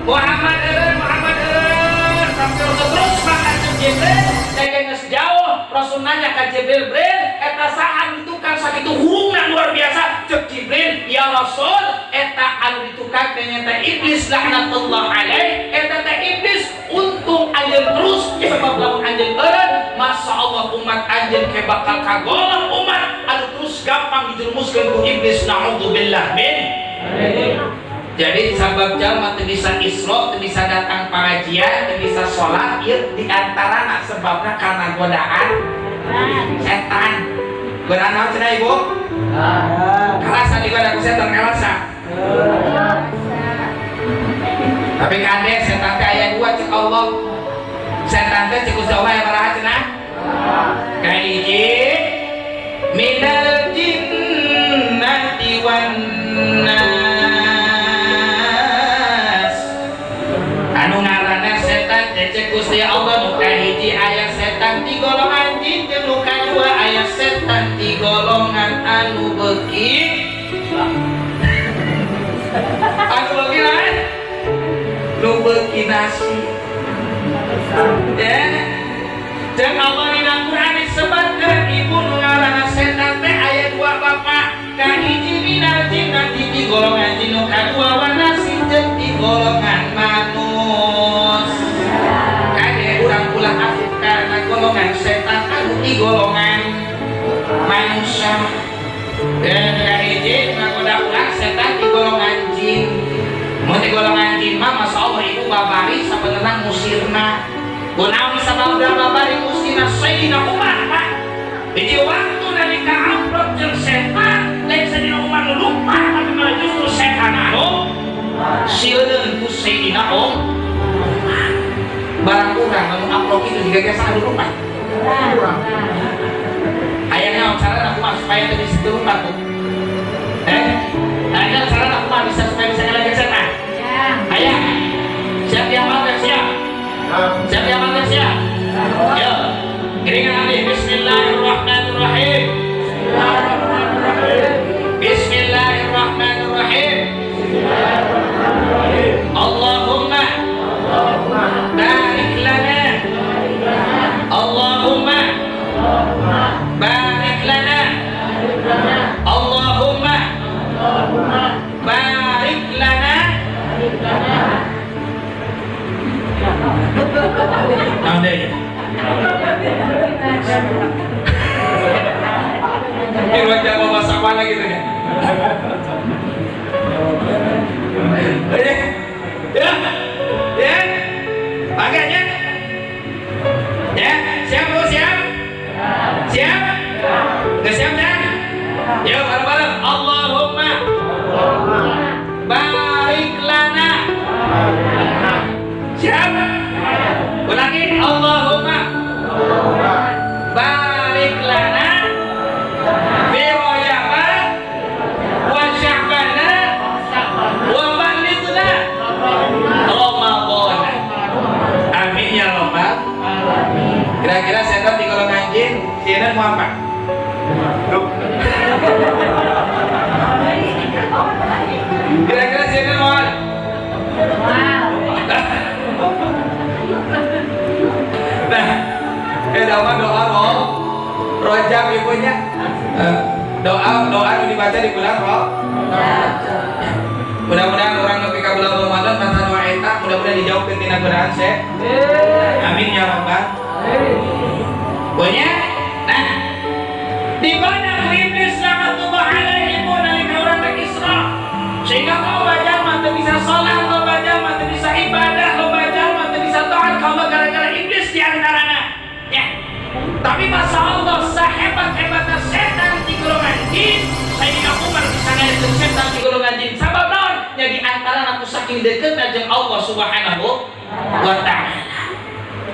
[SPEAKER 1] Muhammad eureun, Muhammad eureun." Sampai Rasul terus makan jeung Jibril, dan geus jauh Rasul nanya ka Jibril, "Bril, eta saha nu tukang sakitu hurungna luar biasa?" Cek Jibril, "Ya Rasul, eta anu di tukang teh nyaeta iblis laknatullah alaih. Eta teh iblis, untung anjeun terus, sebab lamun anjeun eureun, Masya umat anjeun ke bakal kagolong umat anu terus gampang dijerumuskeun ku iblis, naudzubillah min. Jadi sabab jalma teu bisa Isra, teu bisa datang pengajian, teu bisa sholat, ieu di antarana sebabna karena godaan setan. Godaan naon cenah, Ibu? Karasa digoda ku setan, karasa. Tapi kade, setan teh aya dua cek Allah. Setan teh cek Gusti Allah aya baraha cenah? Kahiji minal jinnati wan nas. Anu ngaranna setan teh cek Gusti Allah nu kahiji aya setan ti golongan jin, jeung nu kadua aya setan ti golongan anu beuki, anu beuki lain, nu beuki nasi ya. Dan Allah dina Quran disebutkeun, Ibu, nu ngaranna setan teh aya dua, Bapak. Kahiji minal jinnati, ti golongan jin, nu kadua wanasi, jeung ti golongan manusia. Kade, urang ulah asup kana golongan setan anu ti golongan manusia. Dan kahiji ngagoda urang setan ti golongan jin. Mun ti golongan jin mah, Masya Allah, Ibu, babari sabenerna ngusirna. Kunaon sababna babari ngusirna? Sayyidina Umar, Pak. Hiji waktu nalika amprok jeung setan, lain Sayyidina Umar nu lupa, tapi malah justru setan anu sieuneun ku Sayyidina Umar. Barang urang lamun amprok itu jiga biasa anu lupa. Aya naon carana kumaha supaya teu bisa lupa tuh? Eh? Aya carana kumaha bisa supaya bisa ngalahkeun setan? Aya. Siap diamalkan, siap? Siap diamalkan, siap? Yo. Giringan nanti. Bismillahirrahmanirrahim. Bismillahirrahmanirrahim. Allahumma barik lana. Allahumma barik lana. Allahumma barik lana. Naon deui? Ini wajah bawa mana gitu ya. Ya, ya, ya, makanya, ya, siap, Bu, siap, siap, nggak siap kan? Yuk, bareng-bareng. Allahumma barik lana. Siap? Ulangi. Allahumma barik lana fi Rajab wa Sya'bana wa ballighna Ramadan. Amin ya robbal. Kira-kira setan di golongan jin, sieun mau apa? Kira-kira sieun mau apa? Nah, doa doa roh rojab ibunya. Doa doa nu dibaca di bulan roh. Mudah-mudahan orang nepi ka bulan Ramadan maca doa eta mudah-mudahan dijauhkeun tina godaan se. Amin ya rabbal. Pokoknya, nah, di mana ku iblis laknatullah alaihi, Ibu, nalika urang rek Isra. Sehingga loba jalma teu bisa salat, loba jalma teu bisa ibadah, loba jalma teu bisa taat ka Allah gara-gara iblis di antarana. Ya. Tapi Masya Allah, sahebat-hebatna setan di golongan jin, Sayyidina Umar bisa ngalihkeun setan di golongan jin. Sabab naon? Ya di antara aku saking deketna jeung Allah Subhanahu wa Ta'ala.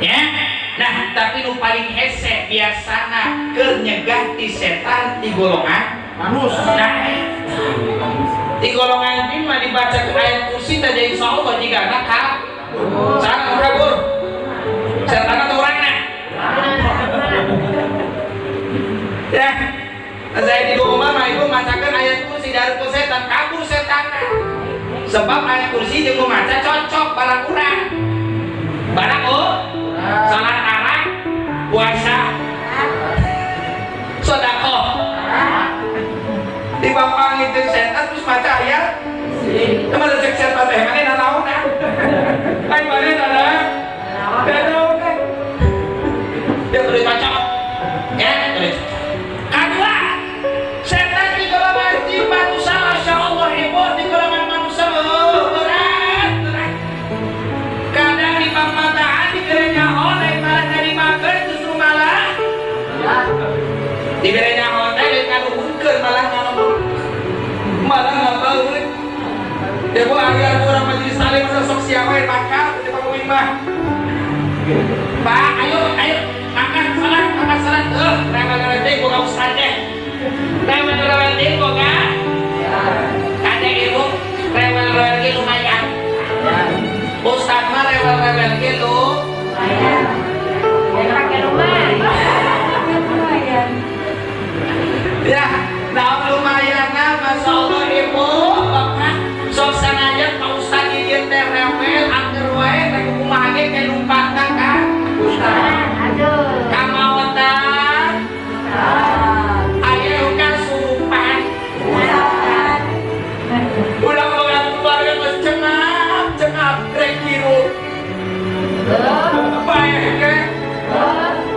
[SPEAKER 1] Ya. Nah, tapi nu paling hese biasana keur nyegah ti setan di golongan
[SPEAKER 2] Manus.
[SPEAKER 1] Nah, di golongan jin mah dibaca ke ayat kursi teh jadi insya Allah jika nakal. Saha nu kabur? Setan atau orangna? Ya, saya di rumah mah, Ibu, macakan ayat kursi dari ku setan kabur setan. Sebab ayat kursi jeung nu maca cocok barang urang. Barang oh, salat arang, puasa, sodakoh. Di bapang itu setan terus maca ayat. Teman cek setan teh mana nanaonan? Ai mana nana? Nanaonan. Dia udah cocok.
[SPEAKER 3] Malah ngapain? Ya bu, agar urang majelis taklim masa sok siapa yang makan di panggung mah. Pak, ayo, ayo, makan salat, makan salat. Eh, rewel-rewel teh boga ustad teh. Rewel-rewel teh boga. Kade ibu, rewel-rewel ge lumayan. Ustad mah rewel-rewel ge lu.
[SPEAKER 4] Pakai lumayan. Lumayan.
[SPEAKER 3] Ya, nah lumayan nah, Masya Allah ibu, bapak. Sok sanajan Pak Ustad ieu teh rewel, angger wae rek kumaha ge ke lompatna ka Ustad.
[SPEAKER 4] Aduh.
[SPEAKER 3] Kamaotan aya nu kasurupan. Ulah boga keluarga geus cengap, cengap rek hirup. Bae ge.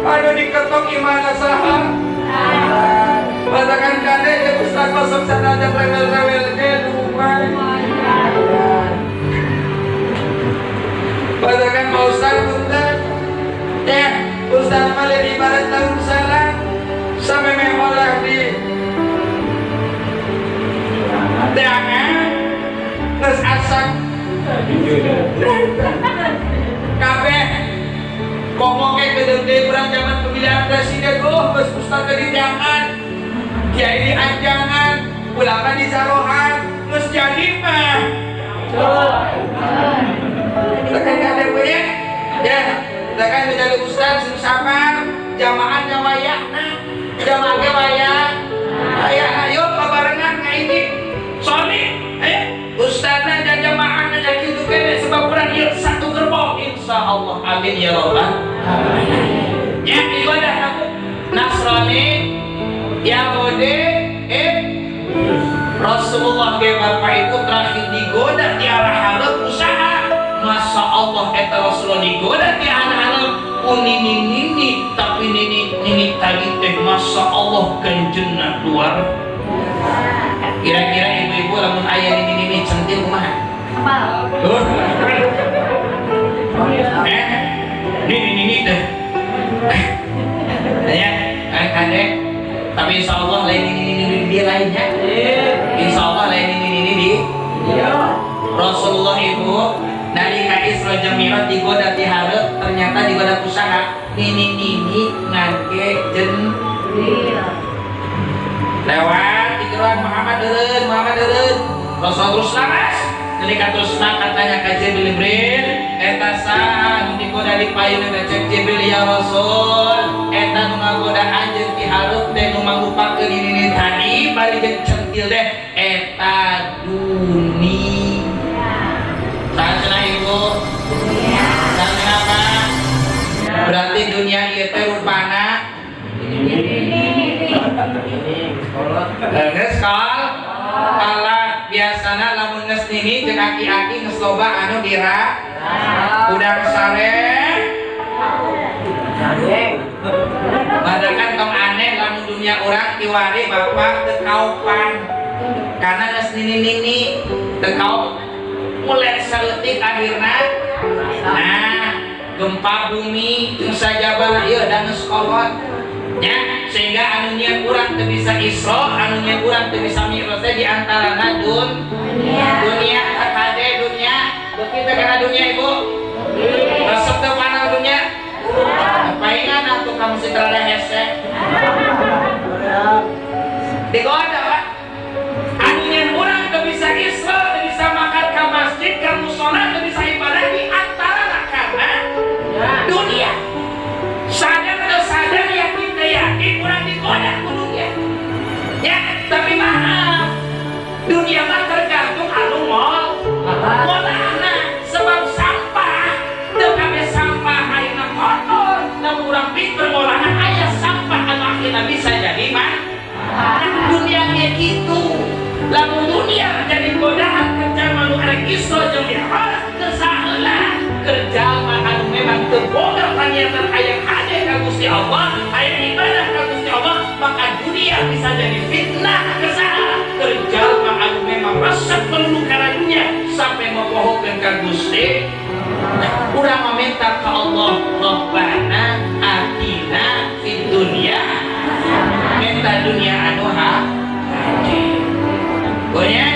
[SPEAKER 3] Aduh diketok imahna saha? Masakan kade ya Ustaz masuk sanajan rewel-rewel ge lumayan. Masakan Pak Ustaz punten. Ya, Ustaz mah leuwih ibarat tahun salah sampai memolah di Jangan geus asak kabeh komo ke gede urang zaman pemilihan presiden, oh geus ustaz di jangan kiai di anjangan, ulama di sarohan, geus jadi mah tekan kade bu ya, ya tekan menjadi ustaz sing sabar, jamaahnya wayahna, jamaah ge wayah wayahna, yuk babarengan ngaiji soni eh ustazna dan jamaahna jadi kitu kene sebab urang ieu satu gerbong, insyaallah, amin ya rabbal alamin. Ya ibadah kamu Nasrani, Yahudi, Rasulullah ge bapak ibu terakhir digoda di arah hareup usaha. Masya Allah, eta Rasulullah digoda di arah hareup ku nini nini, tapi nini nini tadi teh Masya Allah ganjenna luar. Kira-kira ibu-ibu lamun aya nini nini centil kumaha?
[SPEAKER 4] Apa?
[SPEAKER 3] Eh, nini nini teh ya, eh, kade, tapi insya Allah lain nini nini dia lainnya, insya Allah lain nini nini di Rasulullah ibu nalika Isra jeung Mi'raj digoda di hareup, ternyata digoda ku saha? Nini nini ngangge jen lewat di geroan, "Muhammad eureun, Muhammad eureun." Rasul terus laras nalika terus katanya ka Jibril, "Jibril, eta saha nu digoda di payun?" Eta cek Jibril, "Ya Rasul, eta nu ngagoda anjeun di hareup teh nu mangrupakeun nini nini tadi bari jeung centil teh eta duni." Saha cenah ibu? Saha cenah Pak? Berarti dunia ieu teh rupana geus kal kala biasana lamun geus nini jeung aki-aki geus loba anu dira udang sare. Madakan tong aneh lamun dunia urang kiwari bapak teu kaopan karena geus nini-nini teu kaop, mulai saeutik akhirna nah gempa bumi jeung sajabah ieu da geus kolot nya, sehingga anu nya urang teu bisa Isra, anu nya urang teu bisa Mi'raj teh di antarana dunia. Kade dunia beuki teh kana dunia ibu resep teu kana dunia? Paingan atuh kamu si terada hese digoda Pak, anu nya urang teu bisa Isra, teu bisa makan ka masjid, ka musola, teu bisa ibadah di antara karena dunia. Sadar atau sadar, yakin teu yakin, urang digoda ku dunia ya. Tapi maaf, dunia mah tergantung anu ngolahna, sebab sampah teu kabeh sampah ayeuna kotor. Lamun urang pinter ngolahna, aya sampah anu akhirna bisa jadi mah. Nah, dunia ge kitu, lamun dunia jadi godaan kerja nu arek Isra jeung Mi'raj teu saheula kerja mah anu memang teu boga paniatan hayang hade ka Gusti Allah, hayang ibadah ka Gusti Allah, maka dunia bisa jadi fitnah kesaha kerja mah anu memang resep melulu kana dunia sampai mopohokeun ka Gusti. Nah, urang meminta ke Allah, Rabbana atina fid dunya, minta dunia anu ha. Pokoknya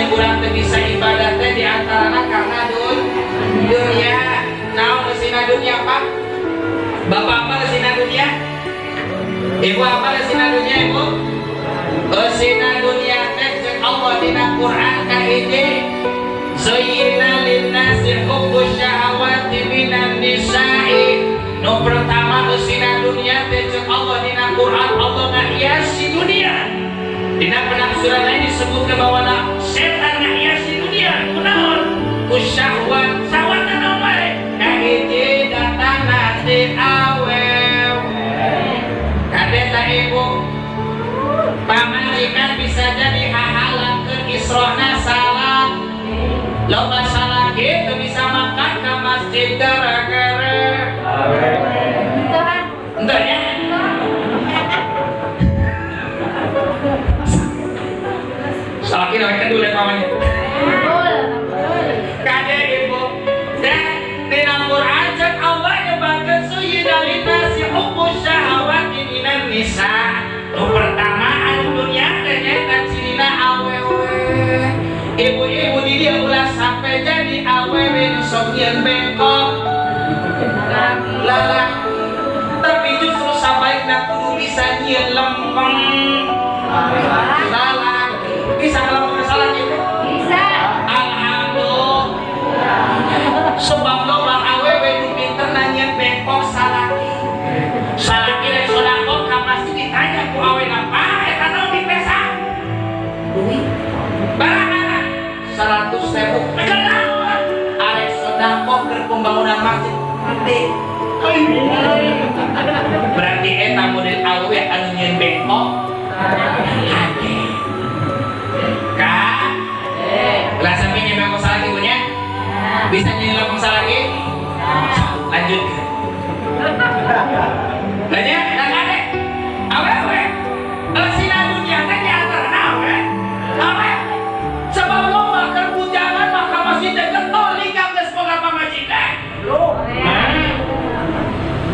[SPEAKER 3] nyen urang teu bisa ibadah teh di antarana karena dunia. Naon eusina dunia, Pak? Bapak apa eusina dunia? Ibu apa eusina dunia, Ibu? Eusina dunia teh cek Allah dina Quran kahiji, zuyyina linnasi hubbus syahawati minan nisa'i. Nu pertama eusina dunia teh cek Allah dina Quran, Allah ngahiasi dunia. Dina penafsiran lain disebutkan bahwa setan ngahiasi dunia kunaon? Ku syahwat. Syahwat naon wae? Kahiji datangna ti awewe. Kade ta Ibu, pamajikan bisa jadi hahalangkeun isrona salat. Loba salaki teu bisa makan ka masjid gara-gara henteu nya. Salaki na kan dulu pamannya. Kade Ibu, dan dina Quran cek Allah nyebatkeun suyyina linnasi hubbus syahawati minan nisa. Nu pertama anu dunia teh nyaeta cirina awewe. Ibu-ibu di dieu ulah sampai jadi awewe nu sok nyieun bengkok lalaki, tapi justru sabaikna kudu bisa nyieun lempeng lalaki. Bisa lempeng salaki?
[SPEAKER 4] Bisa.
[SPEAKER 3] Alhamdulillah. Sebab loba awewe nu pinter nyieun bengkok salaki. Salaki rek sedekah ka masjid ditanya ku awena, "Pak, eta naon dipesa?" Duit. Barang 100.000. Kenapa? Arek sedekah keur pembangunan masjid. Henteu. Berarti eta model awewe anu nyieun bengkok hade. Kak, lah sampai nyieun bengkok salaki punya? Bisa nyieun lempeng salaki? Lanjut. Lanjut, dan adek. Awewe. Eusina dunia teh di antarana awe. Awe. Sebab loba keur bujangan maka masih teh getol nikah geus boga pamajikan.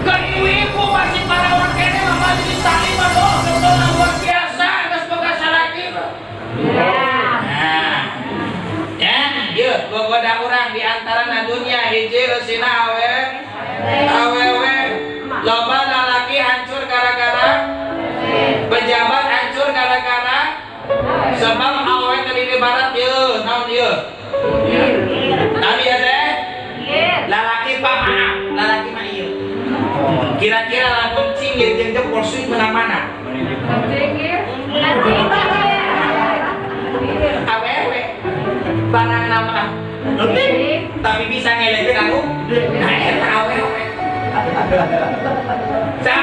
[SPEAKER 3] Ke ibu-ibu masih parawan kene mah majelis taklim mah doh getol luar biasa geus boga salaki mah. Nah. Ya, ieu gogoda urang di antarana dunia hiji eusina awe. Awewe. Loba lalaki hancur gara-gara pejabat hancur gara-gara sebab awewe tadi di barat ieu naon ieu? Naon ieu teh? Lalaki Pak maaf, lalaki mah ieu. Kira-kira lamun cingir jeung jempol suit menang mana? Awewe. Barang nama leutik tapi bisa ngelekeun anu. Nah eta awewe. Sa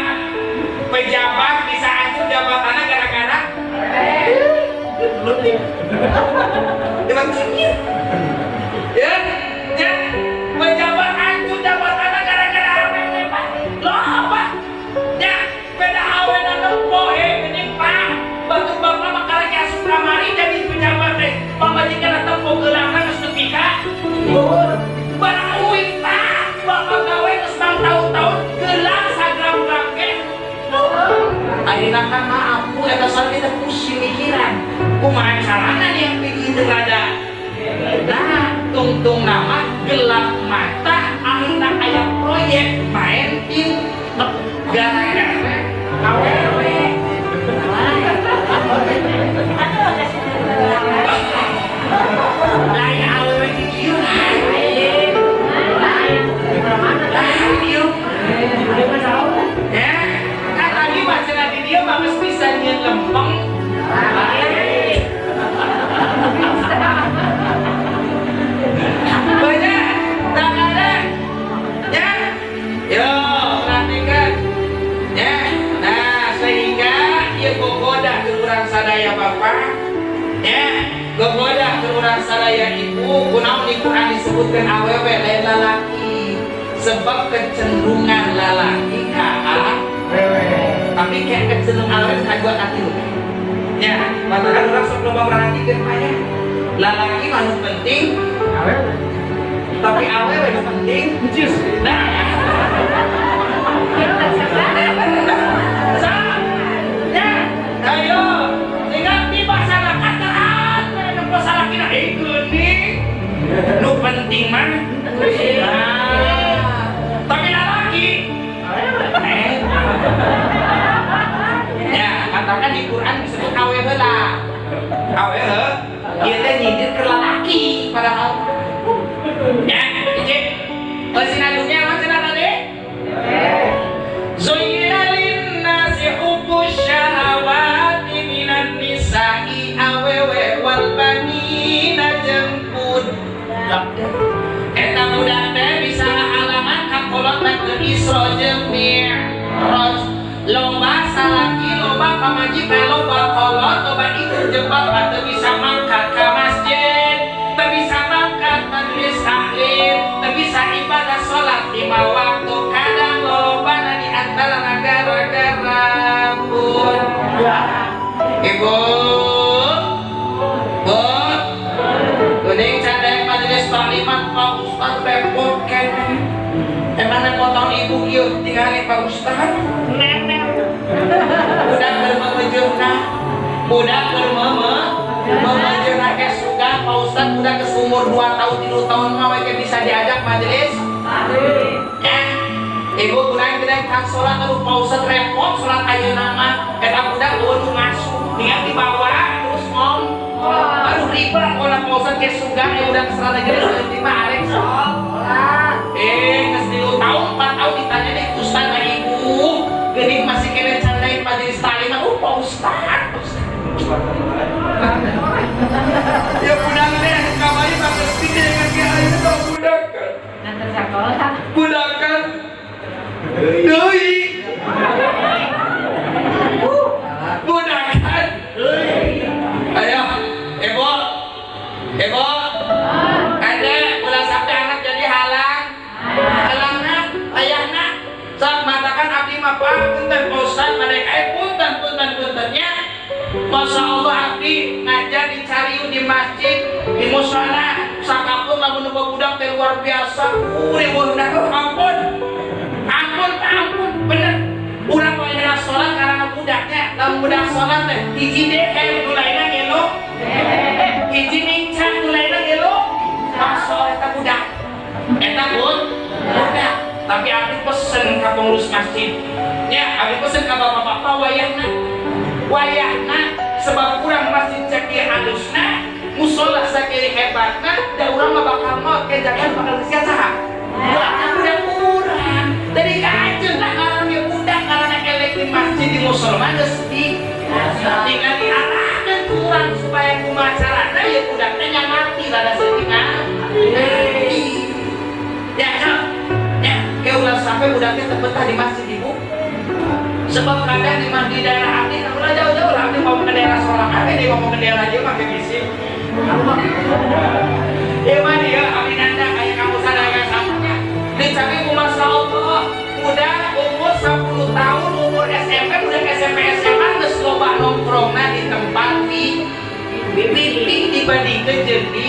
[SPEAKER 3] pejabat bisa hancur jabatannya gara-gara leutik. Emang cingir. Ya, ya, pejabat hancur jabatannya gara-gara awewe, Pak. Loh, Pak. Ya, beda awewe nempo geuning, Pak. Batur bapak mah karek asup kamari jadi pejabat teh. Pamajikan tempo geulangna geus nepi ka luhur. Barang uing, Pak. Bapak gawe geus mang taun-taun gelang sagram-gram ge. Ayeuna kan maaf, Bu, eta salaki teh pusing mikiran. Kumaha carana nih yang pergi teu rada. Nah, tungtung nama gelap mata akhirna aya proyek main tim gara-gara awewe. Lain awewe di dieu. Lain dieu. Ya, kan tadi mah cenah di dieu mah geus bisa nyieun lempeng. Banyak, tak ada. Ya, yo, perhatikan. Ya, nah sehingga ieu gogoda ke urang sadaya bapak. Ya, gogoda ke urang sadaya ibu. Kunaon di Quran disebutkan awewe lain lalaki. Sebab kecenderungan lalaki ka awewe. Tapi kayak kecenderungan awewe ka dua ka tilu. Ya, matakan urang sok loba perhatikeun mah ya. Lalaki mah nu penting awewe. Tapi awewe nu penting
[SPEAKER 2] Necis.
[SPEAKER 3] Nah. Sa. Ya, ayo. Sehingga di masyarakat terang nempo salakina Isra jeung Mi'raj. Loba salaki, loba pamajikan, loba kolot, loba ibu jeung bapak teu bisa mangkat ka masjid, teu bisa mangkat majelis taklim, teu bisa ibadah salat lima waktu. Kadang lolobana di antara gara-gara pun. Ibu, Bu, geuning can majelis takliman, Pak Ustad repot keneh. Emang repot tahun ibu ieu tingali Pak Ustad? Nenek. Budak keur memejeuna. Budak keur memejeuna ke sugan Pak Ustad budak geus umur 2 tahun 3 tahun mah we bisa diajak majelis. Ya. Ibu kurang tidak kan sholat, aduh Pak Ustad repot sholat ayeuna mah eta budak eueuh nu ngasuh tinggal dibawa terus ngom. Aduh ribet kalau Pak Ustad ke sugan ya udah sholat aja geus mah arek sholat. Geus 3 tahun 4 tahun ditanya nih Ustad ka ibu, geuning masih kene candain majelis taklim, aduh Pak Ustad. Ya budak teh kamari mah geus gede kan ayeuna mah budak kan.
[SPEAKER 4] Nanti sekolah.
[SPEAKER 3] Budak kan. Deui. Budak kan. Ayo, ibu. Ibu. Ada ulah sampai anak jadi halang. Halangna ayahna sok matakan abdi mah Pak punten Pak Ustad mereka punten punten puntennya. Masya Allah abdi ngajar di Cariu di masjid di musola sakampung lamun nu budak teh luar biasa. Riweuhna ampun. Ampun Pak ampun bener. Urang wae salat karena budaknya, lamun budak salat teh hiji DM nu lainna ngelo. Hiji nincang nu lainna ngelo. Masya Allah eta budak. Eta pun budak. Tapi abdi pesen ka pengurus masjid. Ya, abdi pesen ka bapak-bapak wayahna. Wayahna sebab urang masjid sakieu alusna, musola sakieu hebatna, da urang mah bakal maot ke jangan bakal geus saha. Budak urang. Dari kajeun lah ngaran ge budak karena elek di masjid di musola mah geus di tinggal diarahkeun ku urang supaya kumaha carana ya budak teh ngarti rada saeutik ngarti. Ya, ya, ke ulah sampai budaknya teu betah di masjid ibu. Sebab kadang di di daerah abdi, ulah jauh-jauh lah abdi mau ke daerah sorangan, abdi mau ke daerah aja mah bisi. Ya mah dia abdi nanda kayak kamu sadaya samanya. Dicari ku Masya Allah, udah umur 10 tahun, umur SMP, udah SMP SMA geus loba nongkrongna di tempat di bibi dibandingkeun jeung di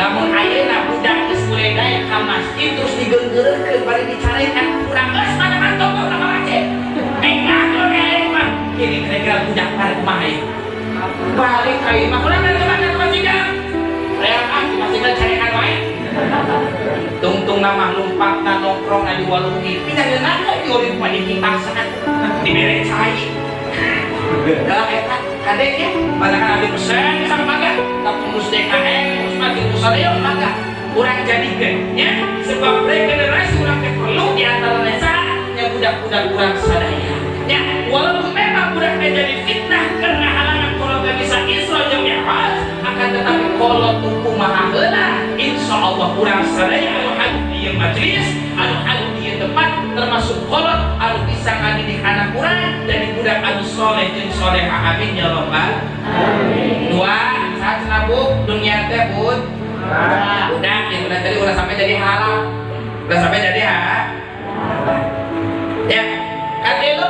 [SPEAKER 3] lamun ayeuna budak geus mulai daek ka masjid terus digeunggeurkeun bari dicarekan kurang geus mana kantor urang ka masjid. Ngatur elek mah. Kini kira-kira budak balik kumaha ieu? Balik ka imah urang dari mana ke masjid? Reak ah di masjid mah carekan wae. Tungtung nama lumpak na nongkrong na di warung pindah ngeunah di warung mah dipaksakan dibere cai. Dah eta kadek ya, padahal abdi pesen sama mangga, tak pengurus DKM, pengurus masjid musola yuk mangga. Urang jadikeun nya sebab regenerasi urang teh perlu di antara nya budak-budak urang sadaya. Ya, walaupun memang budak teh jadi fitnah karena halangan kalau gak bisa Isra jeung Mi'raj, akan tetapi kalau tuku maha heula, insya Allah urang sadaya anu hadir di majelis, anu hadir di tempat termasuk kolot anu bisa ngadidik anak urang jadi budak anu soleh jeung soleha, amin ya rabbal alamin. Dua, saat cenah bu dunia teh bud. Udah, yang udah tadi udah sampai jadi halang. Udah sampai jadi ha. Ya, katilu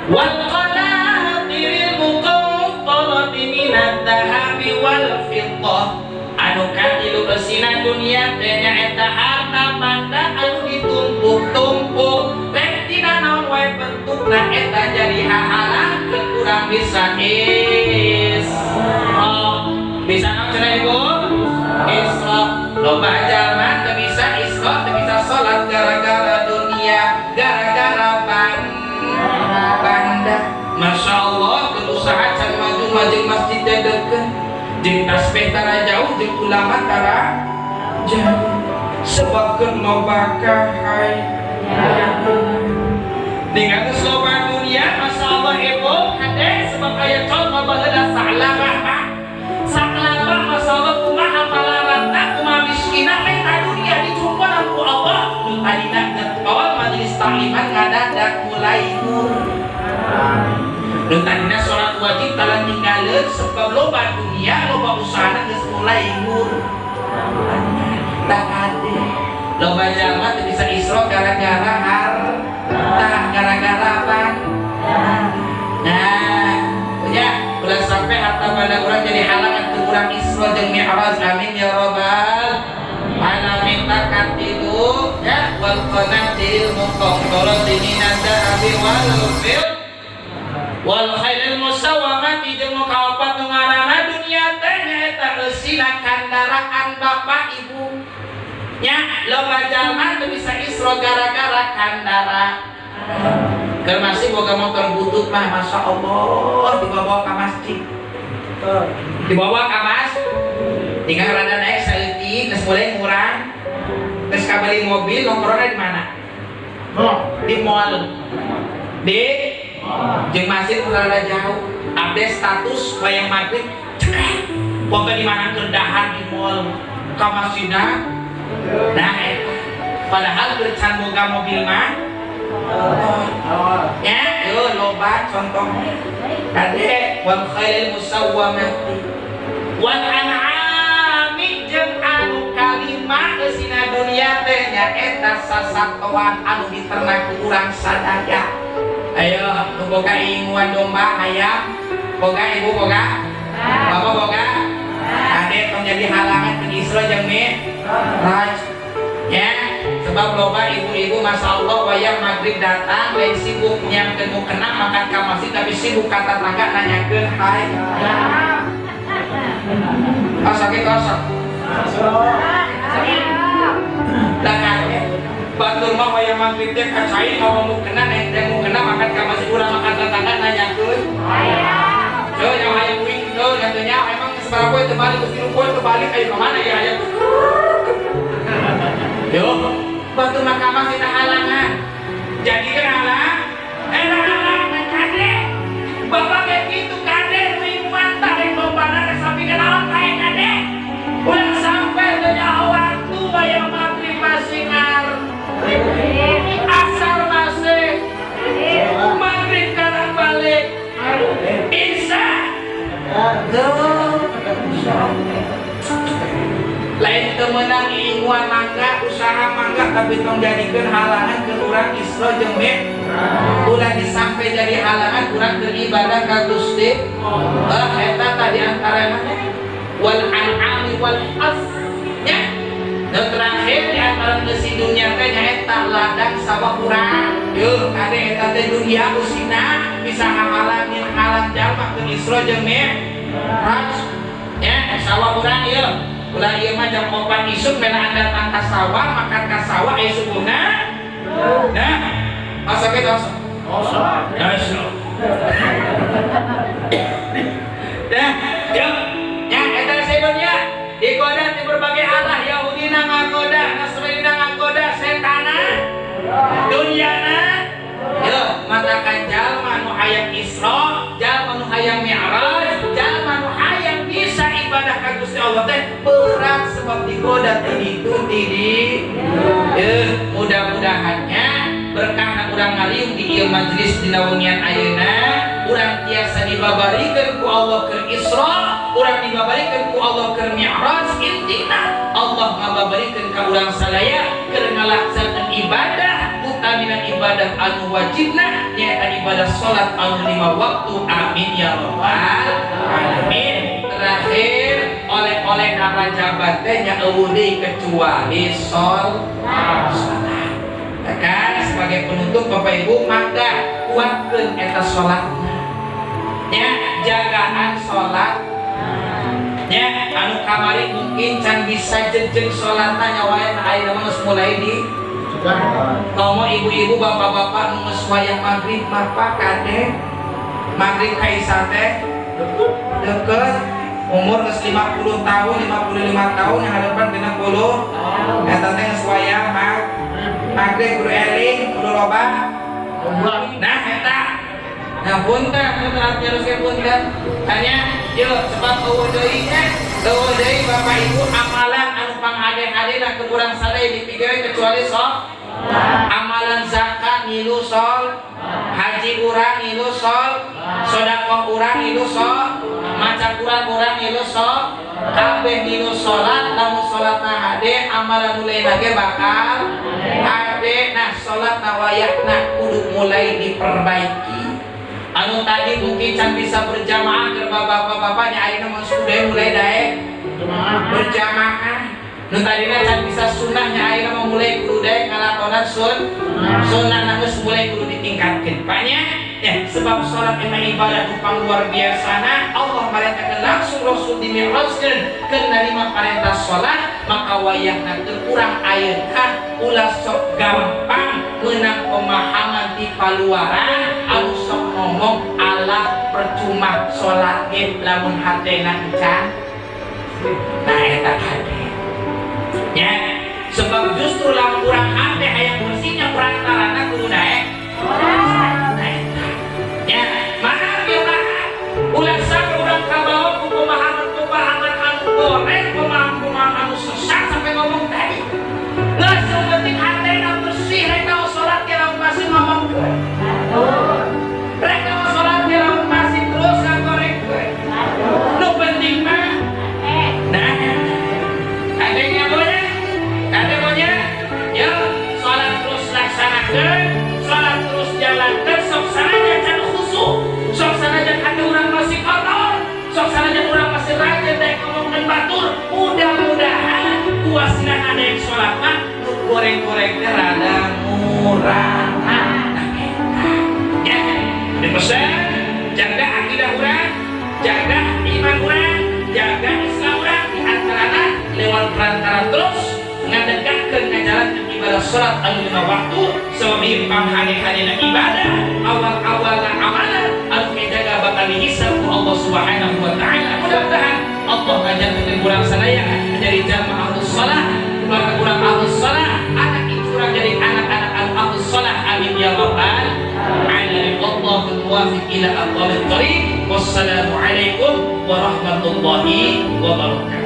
[SPEAKER 3] wal qanatiril muqantarati minadz dzahabi wal fiddah. Anu katilu eusina dunia teh nyaeta harta banda anu ditumpuk-tumpuk. Rek tina naon wae bentukna eta jadi hahalang kurang bisa Isra. Bisa naon cenah ibu? Isra. Loba jalma teu bisa Isra, teu bisa salat gara-gara dunia, gara-gara banda. Masya Allah, keur usaha can maju majeng masjid teh deukeut. Jeung tasbih tara jauh, jeung ulama tara jauh. Sebab keur loba kahayang. Dengan geus loba dunia, Masya Allah ibu, hade sebab aya contoh baheula Sa'labah Pak. Sa'labah Masya Allah kumaha malarata, kumaha miskina menta dunia dicukupan ku Allah. Nu tadina
[SPEAKER 1] sebab loba dunia loba usahana geus mulai ngur. Tak kade loba jalma teu bisa Isra gara-gara harta, gara-gara apa? Nah, ya ulah sampai harta banda urang jadi halangan teu urang Isra jeung Mi'raj. Amin ya rabbal alamin. Takatilu ya wal qanatil muqantarati minan dahabi wal fil wal khairil musawwamati jeung nu kaopat nu ngaranna dunia teh nyaeta eusina kandaraan bapak ibu nya. Loba jalma teu bisa Isra gara-gara kandara. Keur masih boga motor butut mah Masya Allah dibawa ka masjid, dibawa ka masjid tinggal rada naik saeutik geus mulai ngurang. Geus kabeli mobil nongkrongna di mana? Di mall. Di jeung masjid ulah rada jauh. Update status wayang maghrib cekek. Pokoke di mana keur dahar di mall ka masjidna. Nah eta padahal keur can boga mobil mah ya, yo loba contohnya. Kade wal khairil musawwamati wal an'ami jeung anu kalima eusina dunia teh nyaeta sasatoan anu diternak ku urang sadaya. Ayo nu boga inguan domba hayam, boga ibu boga, bapak boga. Kade tong jadi halangan ke Isra jeung Mi'raj. Ya, sebab loba ibu-ibu Masya Allah wayang maghrib datang lain sibuk nyiapkeun mukena makan ka masjid tapi sibuk ka tetangga nanyakeun hai. Oh sakit kosong. Lah kade batur mah wayang maghrib teh ka cai mawa mukena nenteng mukena makan ka masjid urang makan tetangga nanyakeun. Yo yang hayang uing tuh nyatunya emang sabaraha poe teu balik geus 3 poe teu balik ayo ka mana ya hayang. Yo, batu mahkamah kita halangan. Jadi kan halang, halangan kade. Bapak kayak gitu kade, ribuan tarik lombana rek sapi kenalan kayak kade. Ulah sampai teu waktu wayang maghrib masih ngar. Asar masih, maghrib kadang balik. Isya. Tuh. Lain temenang inguan mangga usaha mangga tapi tong jadikeun halangan ke urang Isra jeung Mi'raj. Ulah disampai jadi halangan urang keur ibadah ka Gusti Allah. Eta tadi antarana wal an'ami wal as nya. Dan terakhir di antara besi dunia teh nyaeta ladang sawah urang. Yeuh kade eta teh dunia usina bisa ngahalangin halang jalma keur Isra jeung Mi'raj. Ya sawah urang ieu. Ulah ieu mah jam 4 isuk melaan datang ka sawah, makan ka sawah aya subuhna. Nah, masuk ke osok. Osok. Osok. Nah, yuk. Ya, eta dunia digoda di berbagai arah, Yahudi na ngagoda, Nasrani na ngagoda, setana, dunyana. Yuk, matakan jalma nu hayang Isra, jalma nu hayang Mi'raj, jalma nu hayang bisa ibadah ka Gusti Allah teh berat sebab digoda ti ditu ti di. Mudah-mudahannya berkah urang ngaliung di ieu majelis dina wengian ayeuna, urang tiasa dibabarikeun ku Allah keur Isra, urang dibabarikeun ku Allah keur Mi'raj. Intina Allah ngababarikeun ka urang sadaya keur ngalaksanakeun ibadah, utamina ibadah anu wajibna nyaeta ibadah salat anu 5 waktu. Amin ya rabbal alamin. Terakhir oleh-oleh Rajaban teh nya eueuh deui kecuali salat. Kan sebagai penutup Bapak Ibu mangga kuatkeun eta salatna. Nya jagaan salat. Nya anu kamari mungkin can bisa jejeg salatna nya wae ayeuna mah geus mulai di komo ibu-ibu bapak-bapak nu geus wayah maghrib mah Pak kade maghrib ka isya teh deket umur geus 50 tahun 55 tahun yang hadapan 60 eta teh geus wayah maghrib kudu eling kudu loba. Nah eta nah punten punten terus ke punten tanya yuk sebab eueuh deui nya eueuh deui Bapak Ibu amalan anu pangade-adena ke urang sadaya dipigawe kecuali sok amalan zakat ngilu sol, haji urang ngilu sol, sedekah urang ngilu sol.
[SPEAKER 3] Maca Quran urang ngilu sok kabeh ngilu salat lamun salatna hade amalan nu lainna ge bakal hade. Nah salatna wayahna kudu mulai diperbaiki. Anu tadi mungkin can bisa berjamaah keur bapak-bapaknya ayeuna mah sudah mulai daek berjamaah. Nu tadina can bisa sunnahnya ayeuna mah mulai kudu daek ngalakonan sunnah geus mulai kudu ditingkatkeun. Banyak ya sebab salat eta ibadah nu pang luar biasana. Allah marentahkeun langsung Rasul dimi'rajkeun keur narima parentah salat, maka wayahna keur urang ayeuna ulah sok gampang meunang pemahaman di paluaran anu sok ngomong ala percuma salat ge lamun hatena encan. Nah eta hate ya sebab justru lamun urang hate hayang bersihnya perantarana kudu daek. Nah eta ya mana bieulah ulah sampe urang kabawa ku pemahaman-pemahaman anu goreng, pemahaman-pemahaman anu sesat sampai ngomong tadi. Geus nu penting hatena bersih rek naon salat ge lamun masih ngomongkeun. Rek naon salat ge lamun masih terus ngagorengkeun. Nu penting mah nah adanya boleh, ada maunya, ya sholat terus laksanakan, sholat terus jalankan, sok sanajan can khusyuk, sok sanajan hati urang masih kotor, sok sanajan urang masih rajin daek ngomongkeun batur, mudah-mudahan kuasina ada yang sholat mah nu goreng-goreng teh rada murah. Nah eta ya, dipesan jaga akidah urang, jaga iman urang, jaga Islam urang di antarana lewat perantara terus ngadegahkeun ngajalankeun ibadah salat anu lima waktu sebab ieu panghane-hanena ibadah awal-awalna amalan anu kejaga bakal dihisab ku Allah Subhanahu wa taala. Mudah-mudahan Allah ngajarkeun urang sadaya menjadi jamaah ahlus shalah, keluarga urang ahlus shalah, anak incu urang jadi anak-anak anu ahlus shalah. Amin ya rabbal alamin. Wallahul muwaffiq ila aqwamit thariq. Wassalamualaikum warahmatullahi wabarakatuh.